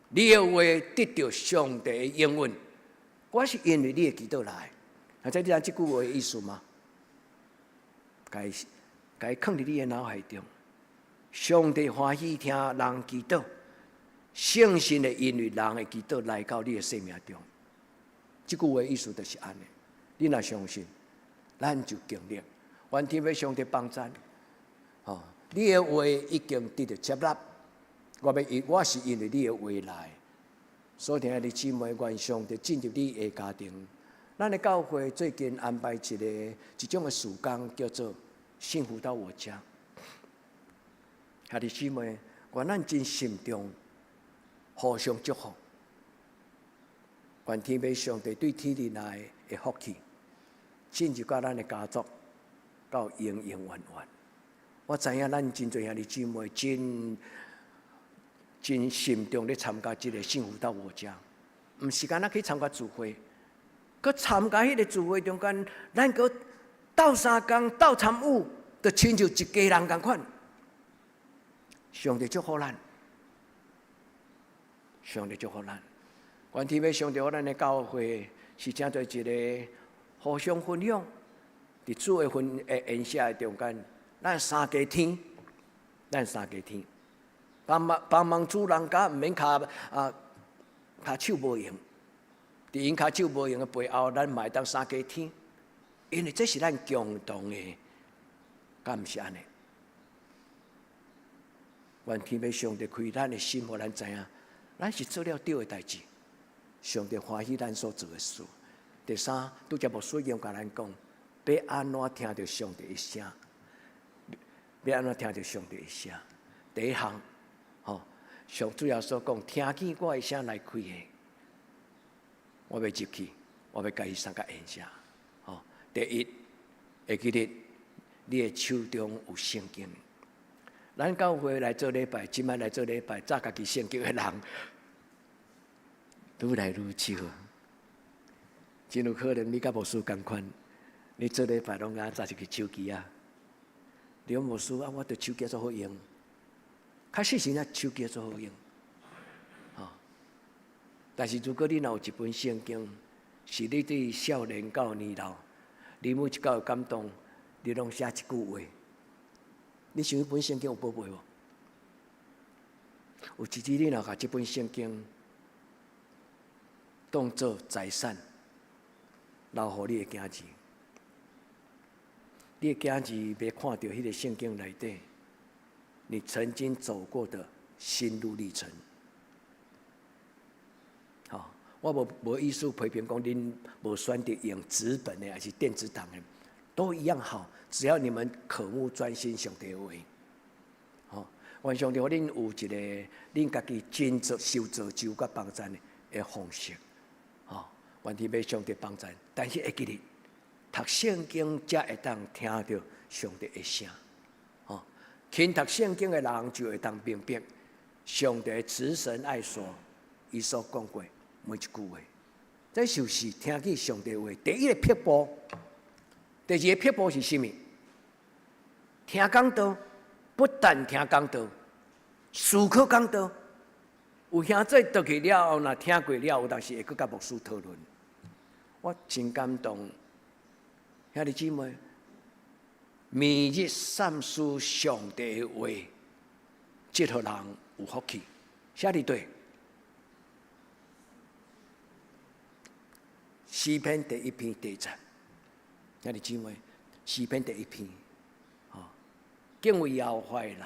你的話得著上帝的應允。我是因為你的祈禱來，啊，這你知這句話的意思嗎？共共囥佇你的腦海中，上帝歡喜聽人祈禱，聖神會因為人的祈禱來到你的生命中。這句話意思就是按呢。你若相信，咱就經歷。願天父上帝幫助，哦，你的話已經得著接納。我欲因，我是因為你的話來。所以，兄弟姊妹，願上帝進入你的家庭。咱的教會最近安排一个一種的事工，叫做幸福到我家。兄弟姊妹，願咱真慎重，互相祝福。願天父上帝對天裡來的福氣，進入到咱的家族，到永永遠遠。我知影咱真濟兄弟姊妹真真慎重咧參加這个幸福到我家，毋是干焦去參加聚會，閣參加彼个聚會中間，咱閣鬥相共、鬥參與，就親像一家人仝款。上帝祝福咱，上帝祝福咱。願天父上帝予咱的教會是成做一个互相分享，佇主的分的筵席的中間，咱三家天，咱三家天。幫忙幫忙主人家，毋免跤啊跤手無閒。佇𪜶跤手無閒的背後，咱嘛會當三家天，因為這是咱共同的，敢毋是按呢？願天父上帝開咱的心，予咱知影，咱是做了對的代誌。上帝歡喜咱所做的事。第三，拄才牧師已經共咱講，欲按怎聽著上帝的聲？欲按怎聽著上帝的聲？第一項。吼，上主耶穌講，聽見我的聲來開的，我欲入去，我欲共伊相佮宴席。吼，第一，會記得你的手中有聖經。咱教會來做禮拜，這擺來做禮拜，紮家己聖經的人愈來愈少。真有可能你佮牧師仝款，你做禮拜攏愛紮一支手機仔。你講牧師啊，我著手機足好用。確實是那手機做好用，吼。但是如果你若有一本聖經，是你對少年到年老，你每一擺有感動，你攏寫一句話。你想彼本聖經有寶貝無？有一日你若共這本聖經當做財產，留予你的囝兒，你的囝兒欲看著彼个聖經內底，你曾經走過的心路歷程。吼，我無意思批評講恁無選擇用紙本的，還是電子檔的，都一樣好，只要你們渴慕專心上帝的話。吼，願上帝予恁有一个恁家己真做受造就佮幫贊的方式。吼，願天父上帝幫贊，但是會記得讀聖經才會當聽著上帝的聲。吼，勤讀聖經的人就會當明白上帝慈神愛所伊所講過每一句話。這就是聽見上帝話第一个撇步。第二个撇步是啥物？聽講道，不但聽講道，思考講道。有兄弟倒去了後，若聽過了後，有當時會閣佮牧師討論。我真感動，兄弟姊妹，每日散思上帝的話，這予人有福氣。寫佇佗，詩篇第一篇第一節，兄弟姊妹，詩篇第一篇，吼，敬畏耶和華的人，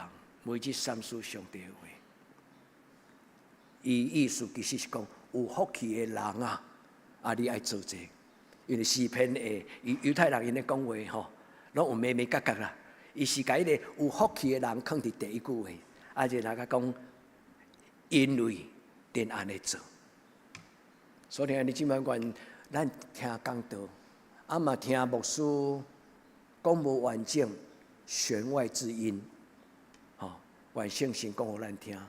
每日三思上帝的話。伊意思其實是講有福氣的人啊，啊，你愛做這個，因為詩篇的猶太人𪜶咧講話吼，攏有眉眉角角啦。伊是共彼个有福氣的人囥佇第一句話，啊，就來共講，因為恁按呢做。所以你這擺願咱聽講道，啊嘛聽牧師講無完整，弦外之音，吼，願聖神講予咱聽，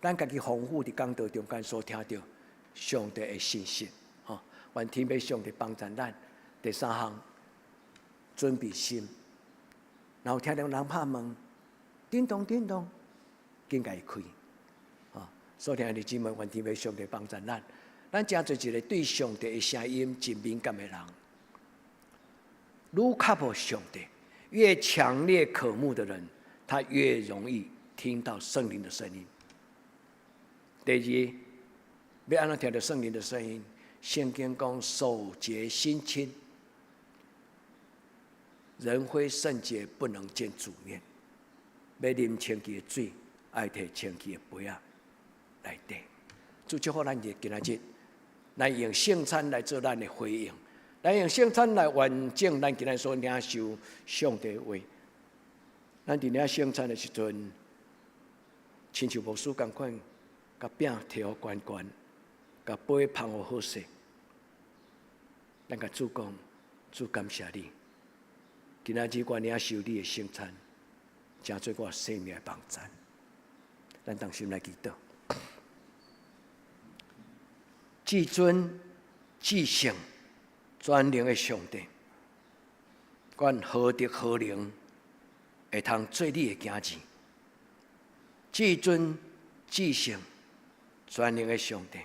咱家己豐富佇講道中間所聽著上帝的信息，吼，願天父上帝幫助咱。第三項，準備心，若有聽著人拍門，叮咚叮咚，緊共伊開，吼。所以兄弟姊妹，願天父上帝幫助咱，咱成做一个對上帝的聲音真敏感的人。愈渴慕上帝，越強烈渴慕的人，他越容易聽到聖靈的聲音。第二，欲按怎聽著聖靈的聲音？聖經講手潔心清，人非聖潔不能見主面。欲啉清氣的水，愛提清氣的杯仔內底。主祝福咱今仔日，來用聖餐來做咱的回應，來用聖餐來完整咱今仔所領受上帝的話。咱佇領聖餐的時陣，親像牧師仝款，共餅提予懸懸，共杯捧予好勢。咱共主講，主感謝你，今仔日我領受你的聖餐，成做我生命的幫贊。咱同心來祈禱。至尊、至聖、全能的上帝，阮何德何能會通做你的囝兒？至尊、至聖、全能的上帝，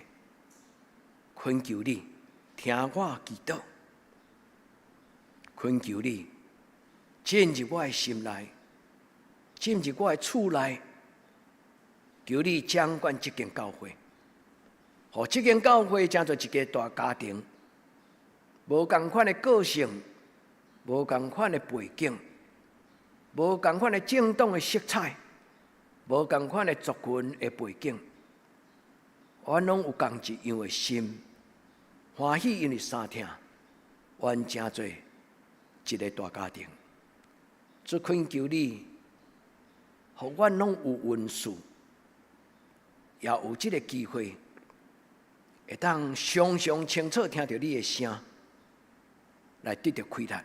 懇求你聽我祈禱，懇求你進入我的心內，進入我的厝內，求你掌管這間教會。予這間教會成做一个大家庭，無仝款的個性，無仝款的背景，無仝款的政黨的色彩，無仝款的族群的背景，阮攏有仝一樣的心，歡喜因為相疼，阮成做一个大家庭。主懇求你，予阮攏有恩賜，也有這个機會。會當常常清楚聽著你的聲，來得著開力。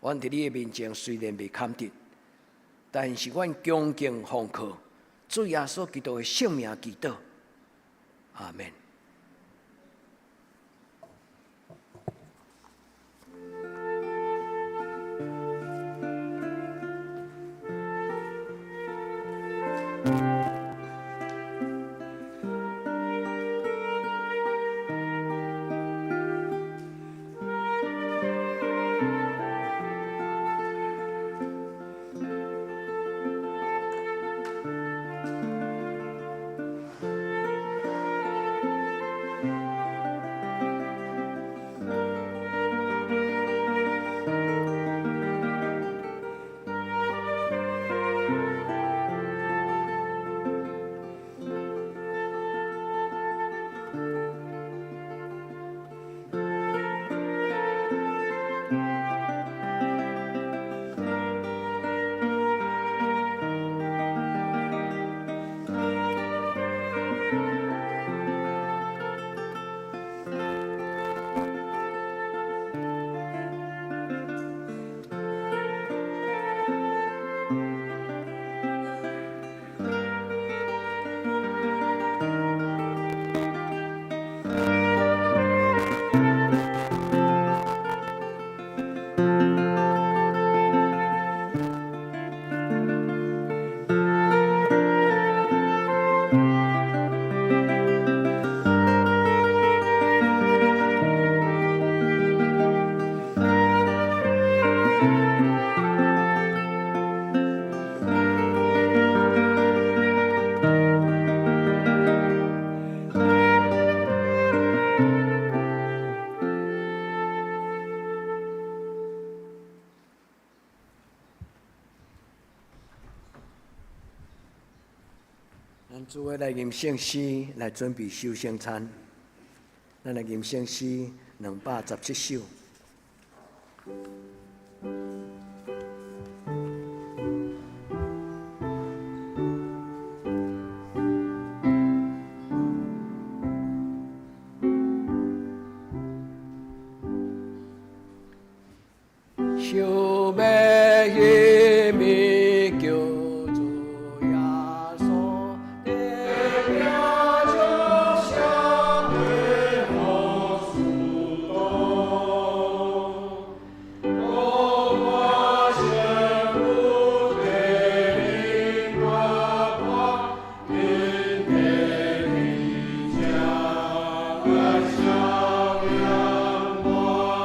阮佇你的面前雖然袂堪得，但是阮恭敬奉靠主耶穌基督的聖名祈禱，阿們。諸位來吟聖詩來準備守聖餐。咱來吟聖詩217首。想欲彼暝救主耶穌的餅就像為何主動，我宣布的靈我破，因的你將來笑臉光。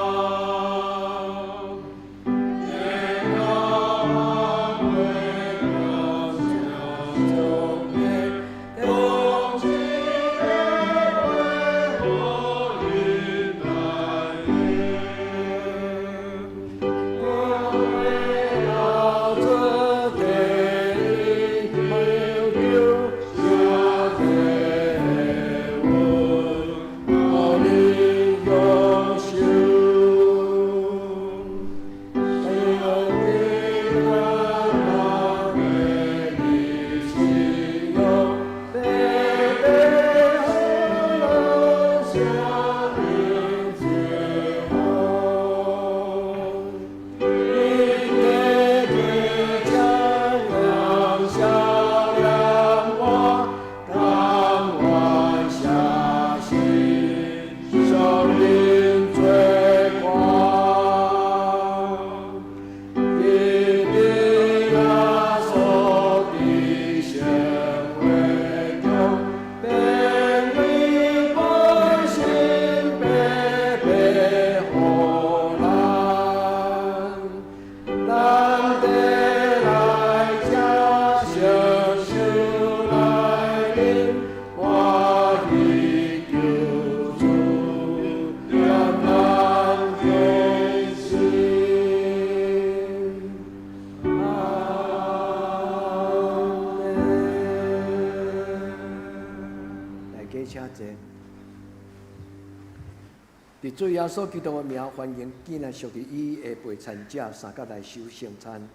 伫主耶穌基督的名，歡迎今日屬於伊的陪餐者三角來守聖餐。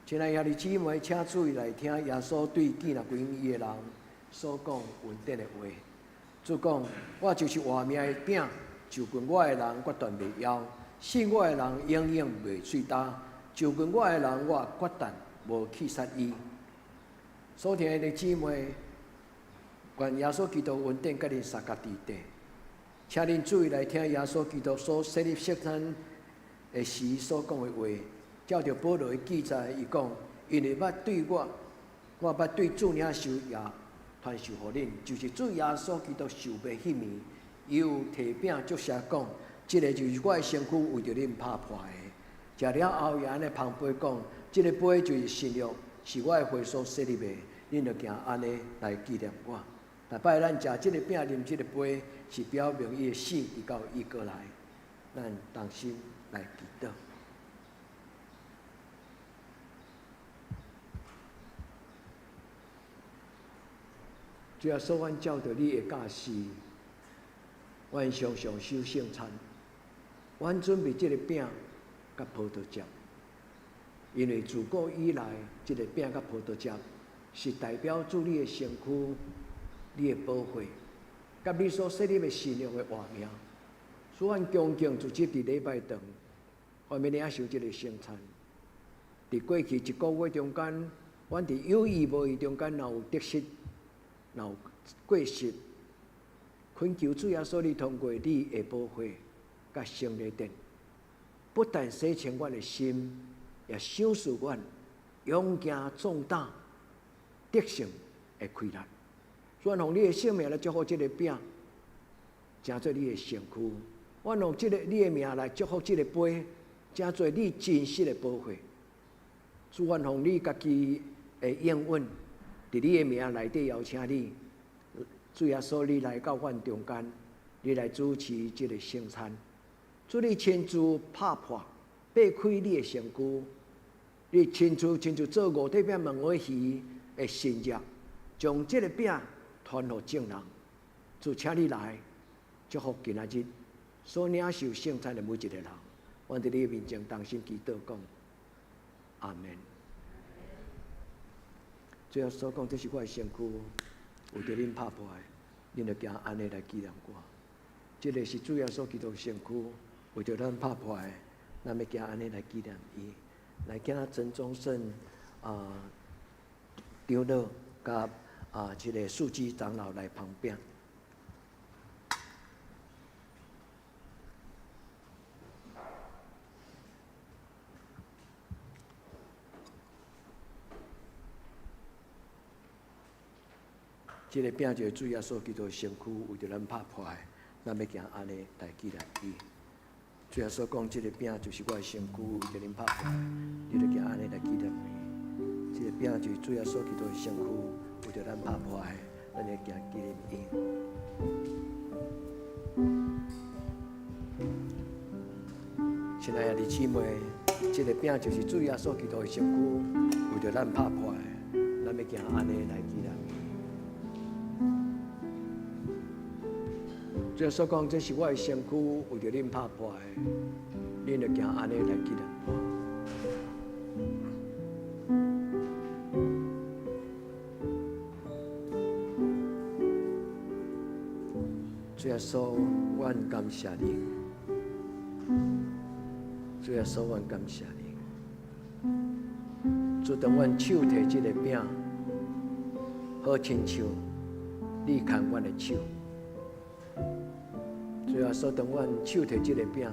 親愛兄弟姊妹，請注意來聽耶穌對見若歸伊的人所講恩典的話。主講：我就是活命的餅，就近我的人，決斷袂枵；信我的人，永遠袂喙焦。就近我的人，我決斷無棄殺伊。所聽的姊妹，願耶穌基督恩典佮恁相佮佇底。請恁注意來聽耶穌基督所設立聖餐的時所講的話。照著保羅的記載，伊講：因為捌對我，我捌對主領受也傳授予恁，就是主耶穌基督受賣彼暝，伊有提餅祝謝講：這个就是我的身軀，為著恁拍破的。食了後，伊按呢捧杯講：這个杯就是新約，是我的血所設立的，恁著行按呢來紀念我。逐擺咱食這个餅、啉這个杯，是表明伊的死，直到伊閣來。咱同心來祈禱。主耶穌，阮照著你的教示，阮常常守聖餐，阮準備這个餅佮葡萄汁，因為自古以來，這个餅佮葡萄汁是代表主你的身軀、你的寶血，佮你所設立的新約的活命。所以，阮恭敬直接佇禮拜堂，阮欲領受這个聖餐。佇過去一個月中間，阮佇有意無意中間，若有得失，若有過失，懇求主耶穌，你通過你的寶血佮聖霊殿，不但洗清阮的心，也賞賜阮勇行壯膽、得勝的氣力。阮用你的性命來祝福這个餅，成做你的身軀；阮用這个你的命來祝福這個杯，成做你真實的寶血。主，阮奉你家己的應允，佇你的名內底邀請你，主耶穌，你來到阮中間，你來主持這个聖餐。主，你親自拍破、擘開你的身軀，你親自親自做五體餅、兩尾魚的神蹟，將這个餅傳予眾人。主，請你來祝福今仔日所領受聖餐的每一個人。阮佇你面前同心祈禱，講阿們。主耶穌講，這是我的身軀，為著恁拍破的，恁著行按呢來紀念我。這个是主耶穌基督的身軀，為著咱拍破的，咱欲行按呢來紀念伊。來，請陳宗勝啊長老佮這个書記長老來捧餅。這个餅就是主耶穌基督的身軀，為著咱拍破的，咱欲行按呢來紀念伊。主耶穌講，這个餅就是我的身軀，為著恁拍破的，你著行按呢來紀念伊。這个餅就是主耶穌基督的身軀，為著咱拍破的，咱欲行紀念伊。親愛的弟姊妹，這个餅就是主耶穌基督的身軀，為著咱拍破的，咱欲行按呢來紀念伊。主耶穌講，這是我的身軀，為著恁拍破的，恁著行按呢來紀念我。主耶穌，阮感謝你。主耶穌，阮感謝你。主，當阮手提這个餅，好親像你牽阮的手。主耶穌，當阮手提這个餅，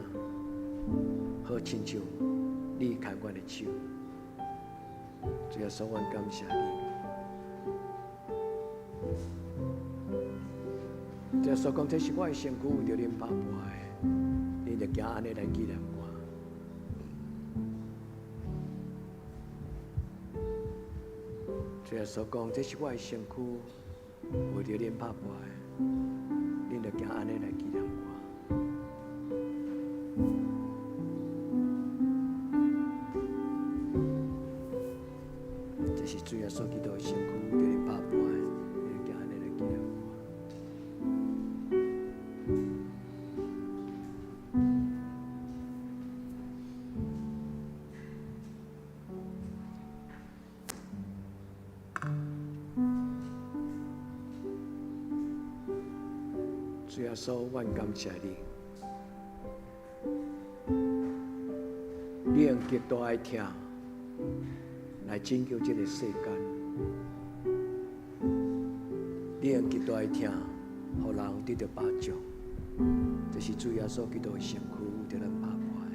好親像你牽阮的手。主耶穌，阮感謝你。主耶穌講，這是我的身軀，為著恁拍破的，恁著行按呢來紀念我。主耶穌講，這是我的身軀，為著恁拍破的，恁著行按呢來紀念我。這是主耶穌基督的身軀，為著恁拍破的，恁著行按呢來紀念我。主耶穌，阮感謝你，你用極大的疼來拯救這个世間，你用極大的疼，予人得著幫助。這是主耶穌基督的身軀，為著咱拍破的。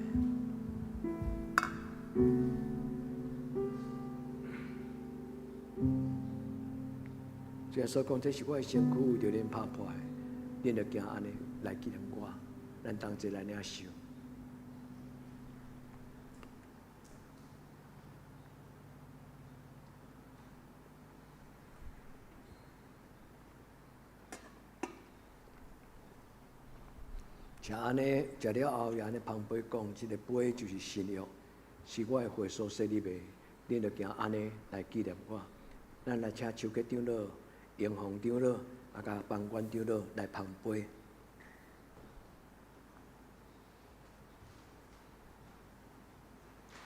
主耶穌講，這是我的身軀，為著恁拍破的，恁著行按呢來紀念我。咱同齊來領受。食按呢，食了後，也按呢捧杯講，這个杯就是新約，是我的血所洗禮的，恁著行按呢來紀念我。咱來請邱吉長老、英宏長老、佮邦冠長老來捧杯。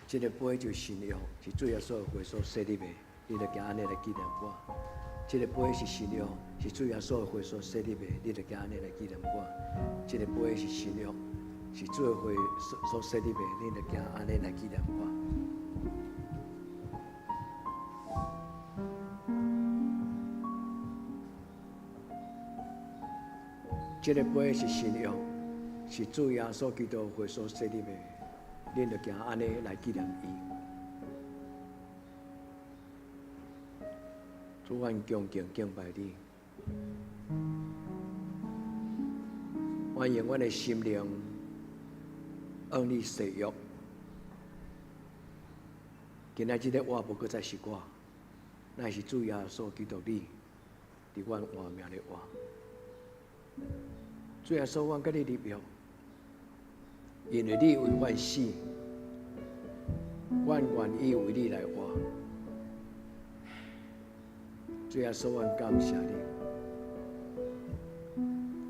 這个杯就是新約，是主耶穌的血所洗禮的，恁著行按呢來紀念我。這个杯是新約，是主耶穌的血所洗禮的，恁著行按呢來紀念我。這个杯是新約，是主的血所洗禮的，恁著行按呢來紀念我。這个杯是新約，是主耶穌基督的血所洗禮的，恁著行按呢來紀念伊。主，阮恭敬敬拜你，阮用阮的心靈向你誓約。今仔這个活無閣再是我，乃是主耶穌基督你佇阮活命咧活。主耶穌，阮佮你立約，因為你為阮死，阮願意為你來活。主耶穌，阮感謝你。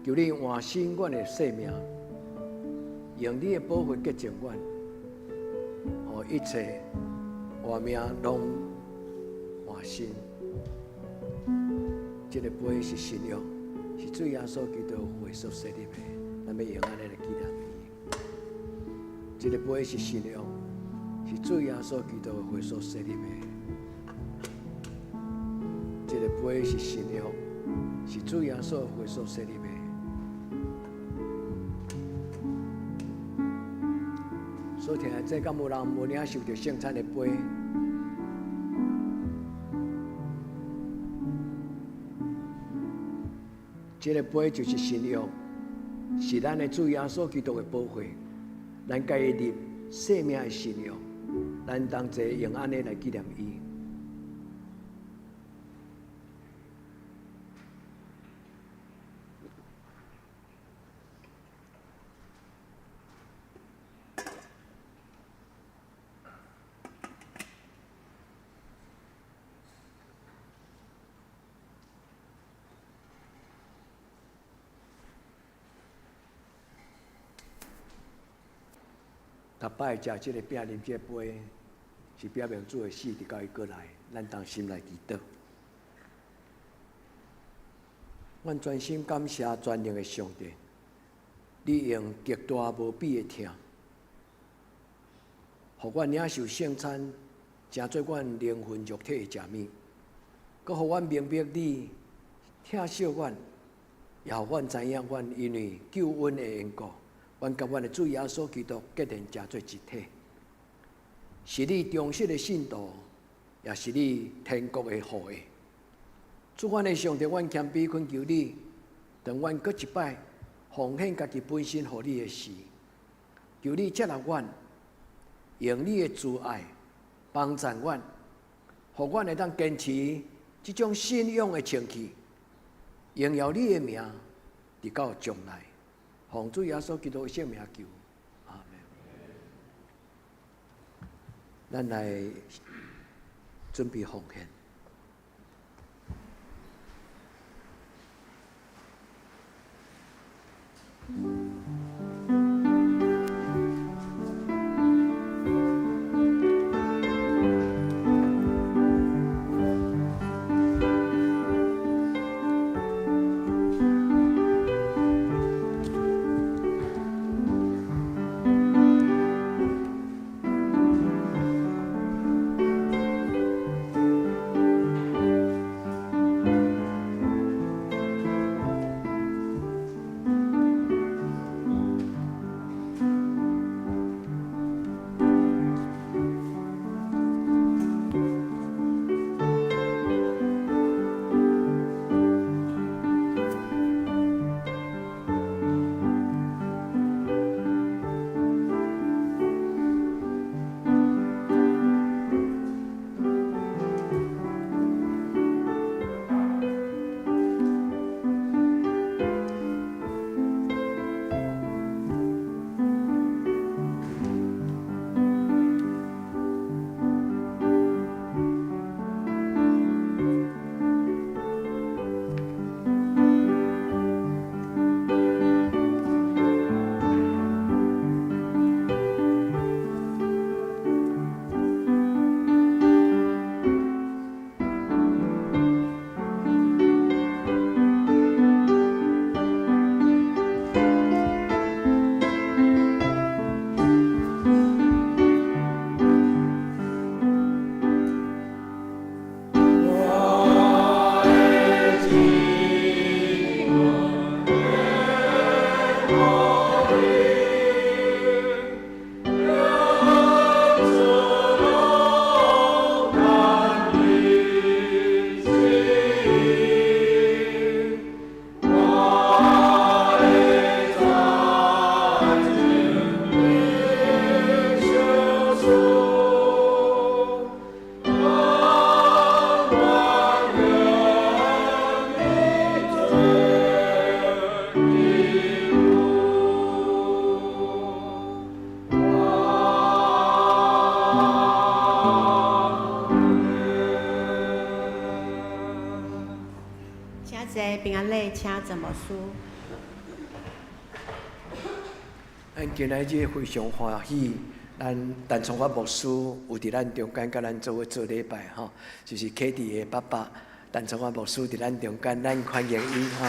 求你換新阮的生命，用你的寶血潔淨阮，予一切活命攏換新。這个杯是新約，是主耶穌基督血所設立的，咱欲用按呢來紀念伊。這个杯是新約，是主耶穌基督血所設立的。這个杯是新約，是主耶穌血所設立的。所聽的這敢有人無領受著聖餐的杯？這个杯就是新約，是咱的主耶穌基督的寶血，咱共伊立生命的新約，咱同齊用按呢來紀念伊。逐擺食這个餅、啉這个杯，是表明主的死直到伊閣來，咱同心來祈禱。阮全心感謝全能的上帝，你用極大無比的疼，予阮領受聖餐，成做阮靈魂肉體的食物，閣予阮明白你疼惜阮，也予阮知影阮因為救恩的緣故。阮佮阮的主耶穌基督結連成做一體，是你忠實的信徒，也是你天國的後裔。主阮的上帝，阮謙卑懇求你，當阮閣一擺奉獻家己本身予你的時，求你接納阮，用你的慈愛幫贊阮，予阮會當堅持這種信仰的清氣，榮耀你的名，直到將來。奉主耶穌基督的聖名求，阿們。咱來準備奉獻。請坐，平安禮，請陳牧師。咱今仔日非常歡喜，咱陳崇發牧師有佇咱中間，佮咱做伙做禮拜吼，就是 Katie 的爸爸陳崇發牧師佇咱中間，咱歡迎伊吼。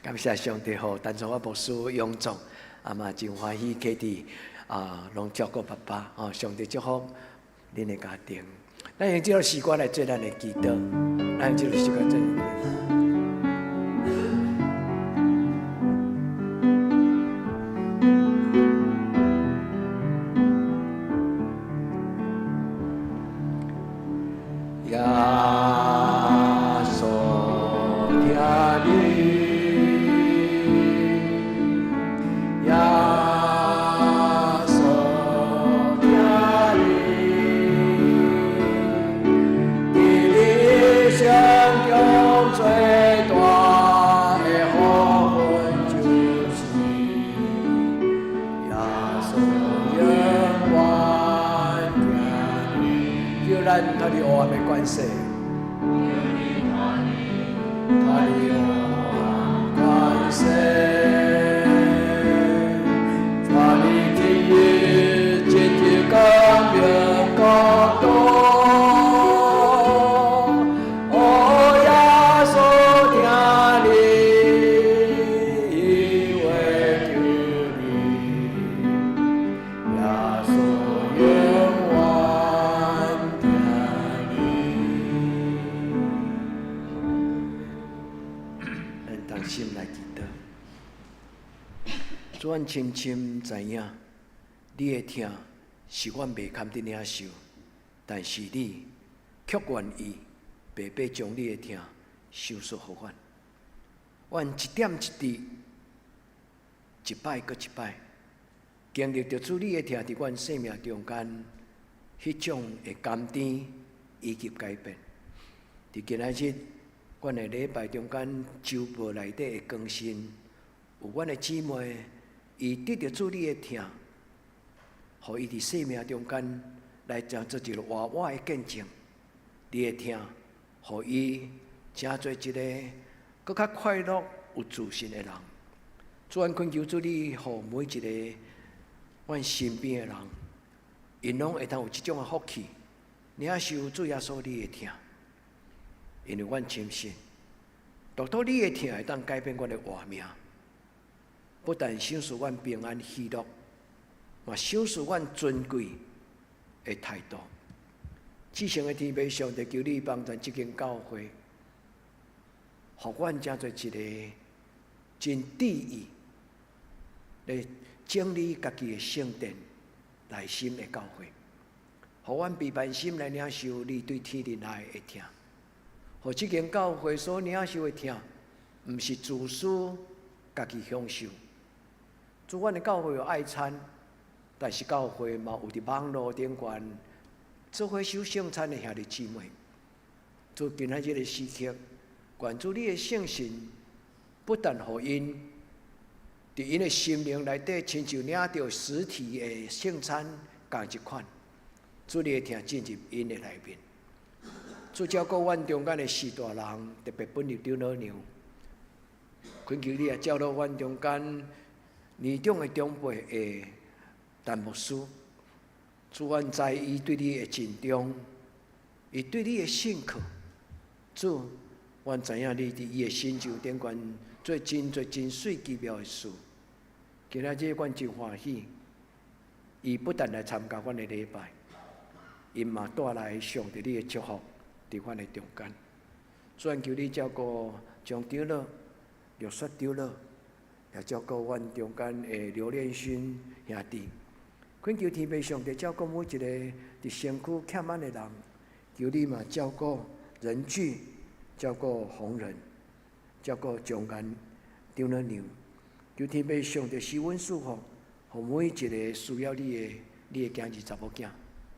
感謝上帝，予陳崇發牧師勇壯，啊嘛真歡喜 Katie 啊，攏照顧爸爸吼，上帝祝福恁的家庭。咱用這首詩歌來做咱的祈禱，咱用這首詩歌做咱的祈禱。耶穌疼你，耶穌疼你，佇你一生中最大的福分就是耶穌永遠疼你。叫咱脫離黑暗的權勢，脫離黑暗權勢，帶你進入進入光明國度。哦，耶穌疼你，伊會救你，耶穌永遠疼你。咱同心來祈禱。主，阮深深知影，你的疼是阮袂堪得領受，但是你卻願意白白將你的疼賞賜予阮。阮一點一滴，一擺閣一擺，經歷著主你的疼佇阮生命中間，彼種的甘甜以及改變。佇今仔日，阮的禮拜中間，週報內底的更新，有阮的姊妹，伊得著主你的疼，予伊佇生命中間來成做一個活活的見證。你的疼，予伊成做一個閣較快樂、有自信的人。主，阮懇求主你，予每一個阮身邊的人，𪜶攏會當有這種的福氣，領受主耶穌你的疼。因為阮深信，獨獨你的疼會當改變阮的活命，不但賞賜阮平安喜樂，嘛賞賜阮尊貴的態度。至聖的天父上帝，求你幫助這間教會，予阮成做一個真注意來整理家己的聖殿內心的教會，予阮備辦心來領受你對天靈來的疼，予這間教會所領受的疼，毋是自私家己享受。主，阮的教會有愛餐，但是教會嘛有佇網路頂懸做伙守聖餐的兄弟姊妹。主，今仔這个時刻，願主你的聖神不但予𪜶佇𪜶的心靈內底，親像領著實體的聖餐仝一款，主你的疼進入𪜶的內面。主照顧阮中間的序大人，特別本日長老娘，懇求你也照顧阮中間年長的長輩的陳牧師。主，阮知伊對你的盡忠，伊對你的信靠。主，阮知影你佇伊的成就頂懸做真濟真媠奇妙的事。今仔日阮真歡喜，伊不但來參加阮的禮拜，伊嘛帶來上帝你的祝福佇阮的中間。主，求你照顧張長老、劉雪長老，也照顧阮中間的劉連勳兄弟。懇求天父上帝照顧每一個佇身軀欠滿的人，求你嘛照顧仁濟，照顧紅人，照顧張安長老娘。求天父上帝賜恩賜福，予每一個需要你的，你的囝兒查某囝，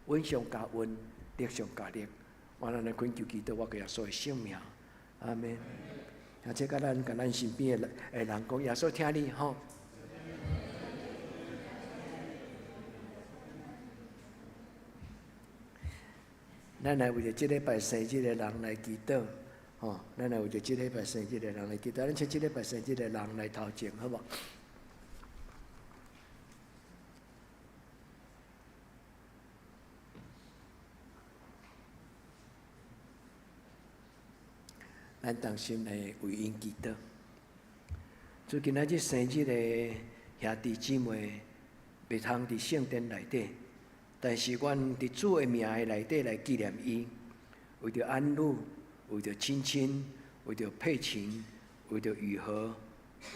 恩上加恩，力上加力。我咱來懇求祈禱，我耶穌的聖名，阿們。啊，這佮咱共咱身邊的人講，耶穌疼你吼。咱來為著這禮拜生日的人來祈禱，吼，咱來為著這禮拜生日的人來祈禱，咱請這禮拜生日的人來頭前，好無？咱同心來為𪜶祈禱。主今仔日生日的兄弟姊妹，袂通佇聖殿內底，但是阮佇主的名的內底來紀念伊，為著安祿，為著親親，為著佩琴，為著雨禾，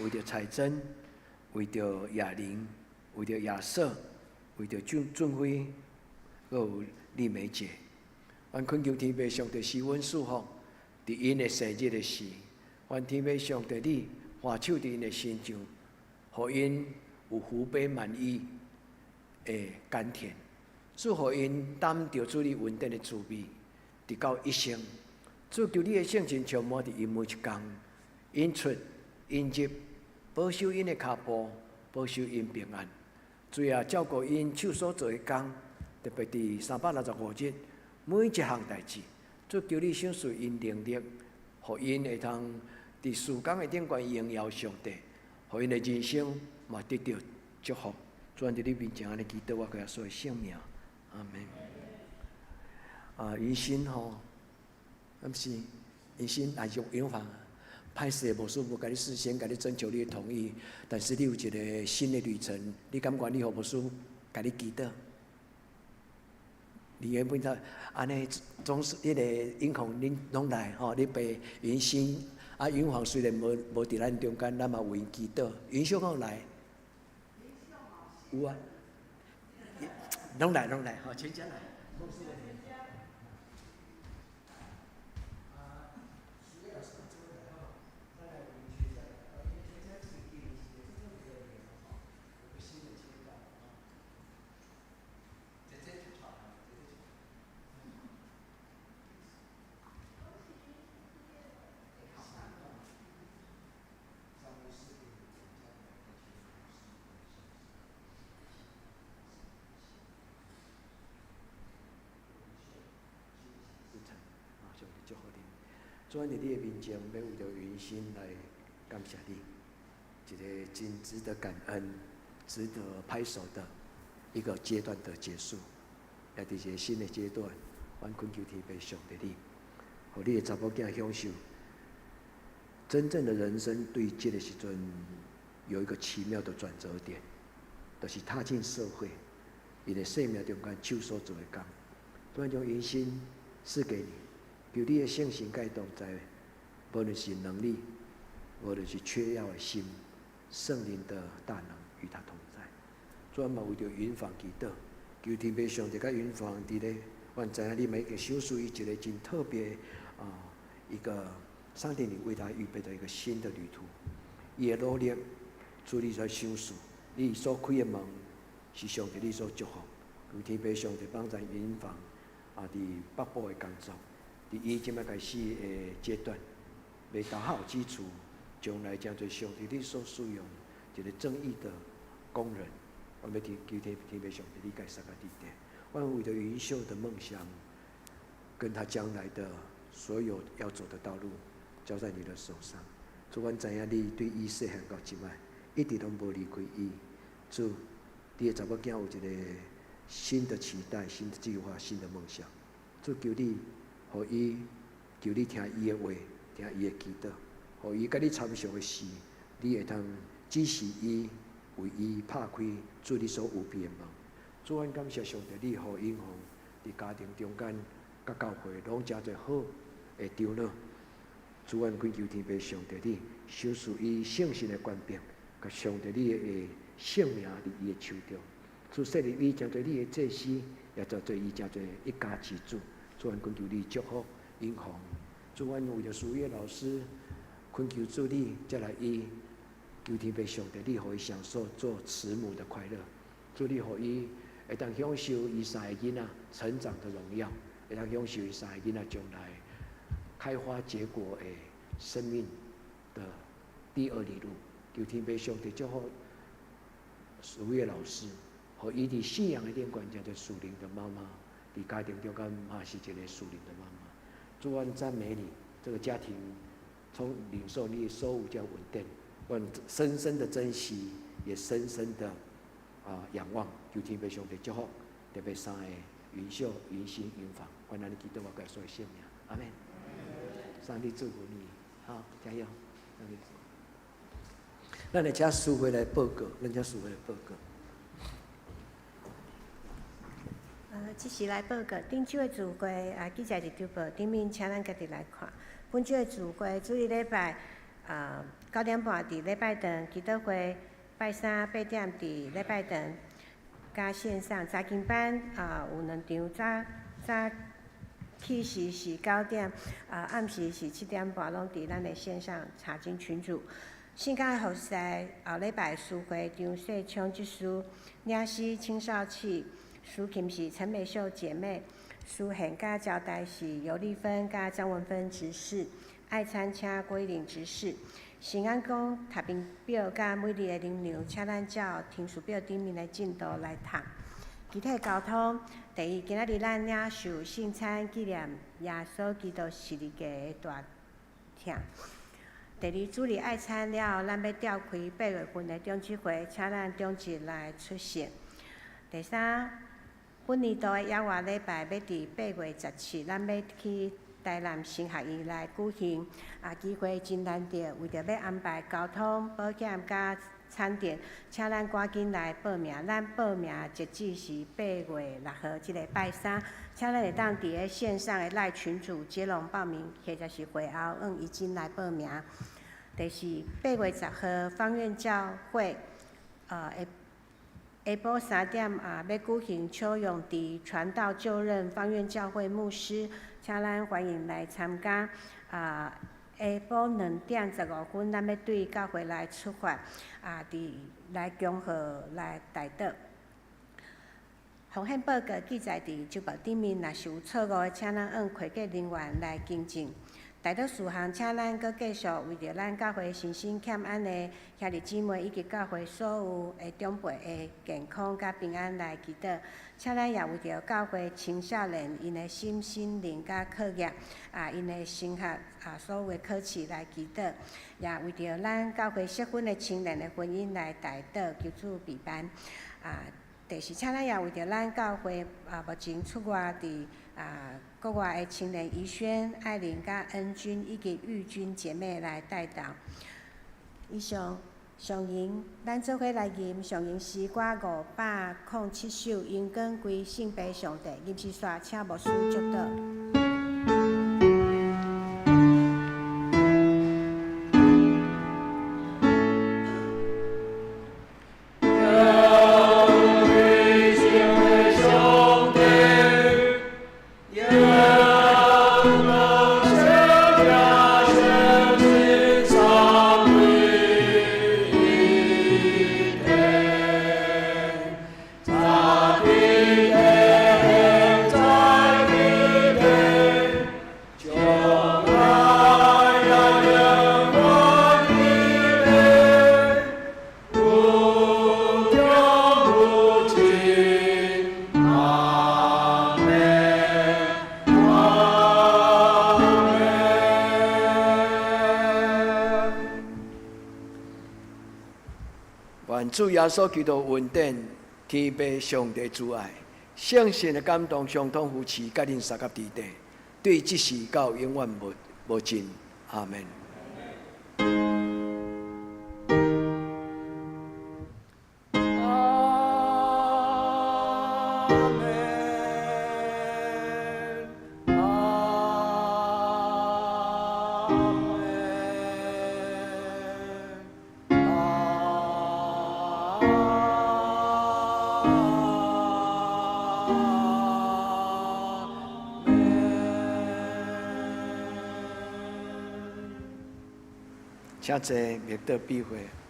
為著彩珍，為著雅玲，為著亞瑟，為著俊俊輝，閣有麗梅姐。阮懇求天父上帝賜阮賜福，佇𪜶的生日的時，願天父上帝你保守佇𪜶的身上，予𪜶有福杯滿溢的甘甜，祝福𪜶擔著主你恩典的滋味，直到一生。主求你的聖神充滿佇𪜶每一工，𪜶出𪜶入，保守𪜶的跤步，保守𪜶平安。主啊，照顧𪜶手所做的工，特別佇365日每一項代誌，主求你賞賜𪜶能力，予𪜶會通佇事工的頂懸榮耀上帝，予𪜶的人生嘛得著祝福。主，佇你面前按呢祈禱，我耶穌的聖名，阿門。啊，雲心吼，毋是雲心，也是用法。歹勢，牧師無共你事先共你徵求你的同意，但是你有一個新的旅程，你敢願意予牧師共你祈禱？你原本說按呢，總是彼個銀行恁攏來吼，你爸雲心啊，銀行雖然無無佇咱中間，咱嘛為𪜶祈禱。雲秀閣有來？有啊，攏來攏來吼，全家來。主，佇你的面前，欲為著雲心來感謝你，一個真值得感恩、值得拍手的一個階段的結束，也佇一個新的階段，阮懇求天父上帝你，予你的查某囝享受真正的人生。對這個時陣有一個奇妙的轉折點，就是踏進社會，伊的生命中間手所做的工，主將雲心賜給你。求你的聖神佮伊同在，無論是能力，無論是缺藥的心，聖靈的大能與他同在。主嘛為著雲芳祈禱，求天父上帝佮雲芳佇咧，阮知影你嘛已經賞賜伊一個真特別啊，一個上帝你為他預備的一個新的旅途。伊的努力，主你所賞賜，你所開的門是上帝你所祝福。求天父上帝幫助雲芳啊，佇北部的工作。佇伊這擺開始的階段，欲打好基礎，將來成做上帝你所使用一個正義的工人。我欲求求天天父上帝，你共相佮佇咧。我為著雲秀的夢想，跟他將來的所有要走的道路，交在你的手上。主，阮知影你對伊細漢到這擺，一直攏無離開伊。主，你的查某囝有一個新的期待、新的計劃、新的夢想。主，求你。予伊，求你聽伊的話，聽伊的祈禱，予伊佮你參詳的時，你會通指示伊，為伊拍開主你所預備的門。主，阮感謝上帝，你予英雄佇家庭中間、佮教會攏誠濟好的長老。主，阮懇求天父上帝，你賞賜伊聖神的權柄，佮上帝你的聖名佇伊的手中。主設立伊成做你的祭司，也做做伊成做一家之主。主，阮懇求你祝福英雄。主，阮為著書月老師，懇求主你再來伊，求天父上帝，你予伊享受做慈母的快樂。主你予伊會當享受伊三个囡仔成長的榮耀，會當享受伊三个囡仔將來開花結果的生命的第二里路。求天父上帝祝福書月老師，予伊佇信仰的頂懸，成做屬靈的媽媽。佇家庭中間嘛是一個屬靈的媽媽。主，阮讚美你，这个家庭从领受你所有遮恩典，我深深的珍惜，也深深的仰望，求天父上帝祝福，特别三个云秀、云心、云芳，愿咱祈祷我耶稣的圣名，阿门。上帝祝福你，好，加油！上帝。咱來請司會來報告，咱請司會來報告。這是來報告，頂周的聚會啊，記載佇週報頂面，請咱家己來看。本周的聚會，主日禮拜9點半佇禮拜堂祈禱會，拜三8點佇禮拜堂佮線上查經班啊，有兩場，早早起時是9點，暗時是7點半，攏佇咱的線上查經群組。聖教服侍後禮拜司會張世聰執事，領詩青少契，司琴是陳美秀姐妹，司獻佮招待是尤麗芬佮張文芬執事，愛餐請郭一玲執事。新安宮讀經表佮每日的靈糧，請咱照停書表頂面的進度來讀。肢體交通，第一，今仔日咱領受聖餐紀念耶穌基督十字架的大疼。第二，主日愛餐了後，咱欲召開8月份的長執會，請咱長執來出席。第三，本年度的野外禮拜欲佇8月17，咱欲去台南神學院來舉行，機會真難得，為著欲安排交通、保險佮餐點，請咱趕緊來報名。咱報名截止是8月6號，這个拜三，請咱會當佇咧線上的 LINE 群組接龍報名，或者是會後用一進來報名。第四，8月10號，芳苑教會，下晡3點，欲舉行邱永迪傳道就任芳苑教會牧師，請咱歡迎來參加。下晡2點15分，咱欲對教會來出發，佇來恭賀來代禱。風險報告記載佇週報頂面，若是有錯誤的，請咱按會計人員來更正。代禱事項，請咱閣繼續為著咱教會身心欠安的兄弟姊妹以及教會所有的長輩的健康佮平安來祈禱。請咱也為著教會青少年𪜶的心心靈佮課業啊，𪜶的升學啊，所有的考試來祈禱。也為著咱教會適婚的青年的婚姻來代禱，求主庇佑啊。第四，請咱也為著咱教會啊，目前出外佇國外的青年怡萱、愛玲、佮恩君以及玉君姐妹來代禱。以上上吟，咱做伙來吟上吟詩歌507首，榮光歸聖父上帝。吟詩煞，請牧師祝禱。主耶穌基督恩典，天父上帝慈愛，聖神的感動，相通扶持，佮恁相佮佇底，對這時到永遠無無盡。阿門。請坐，默禱闭會。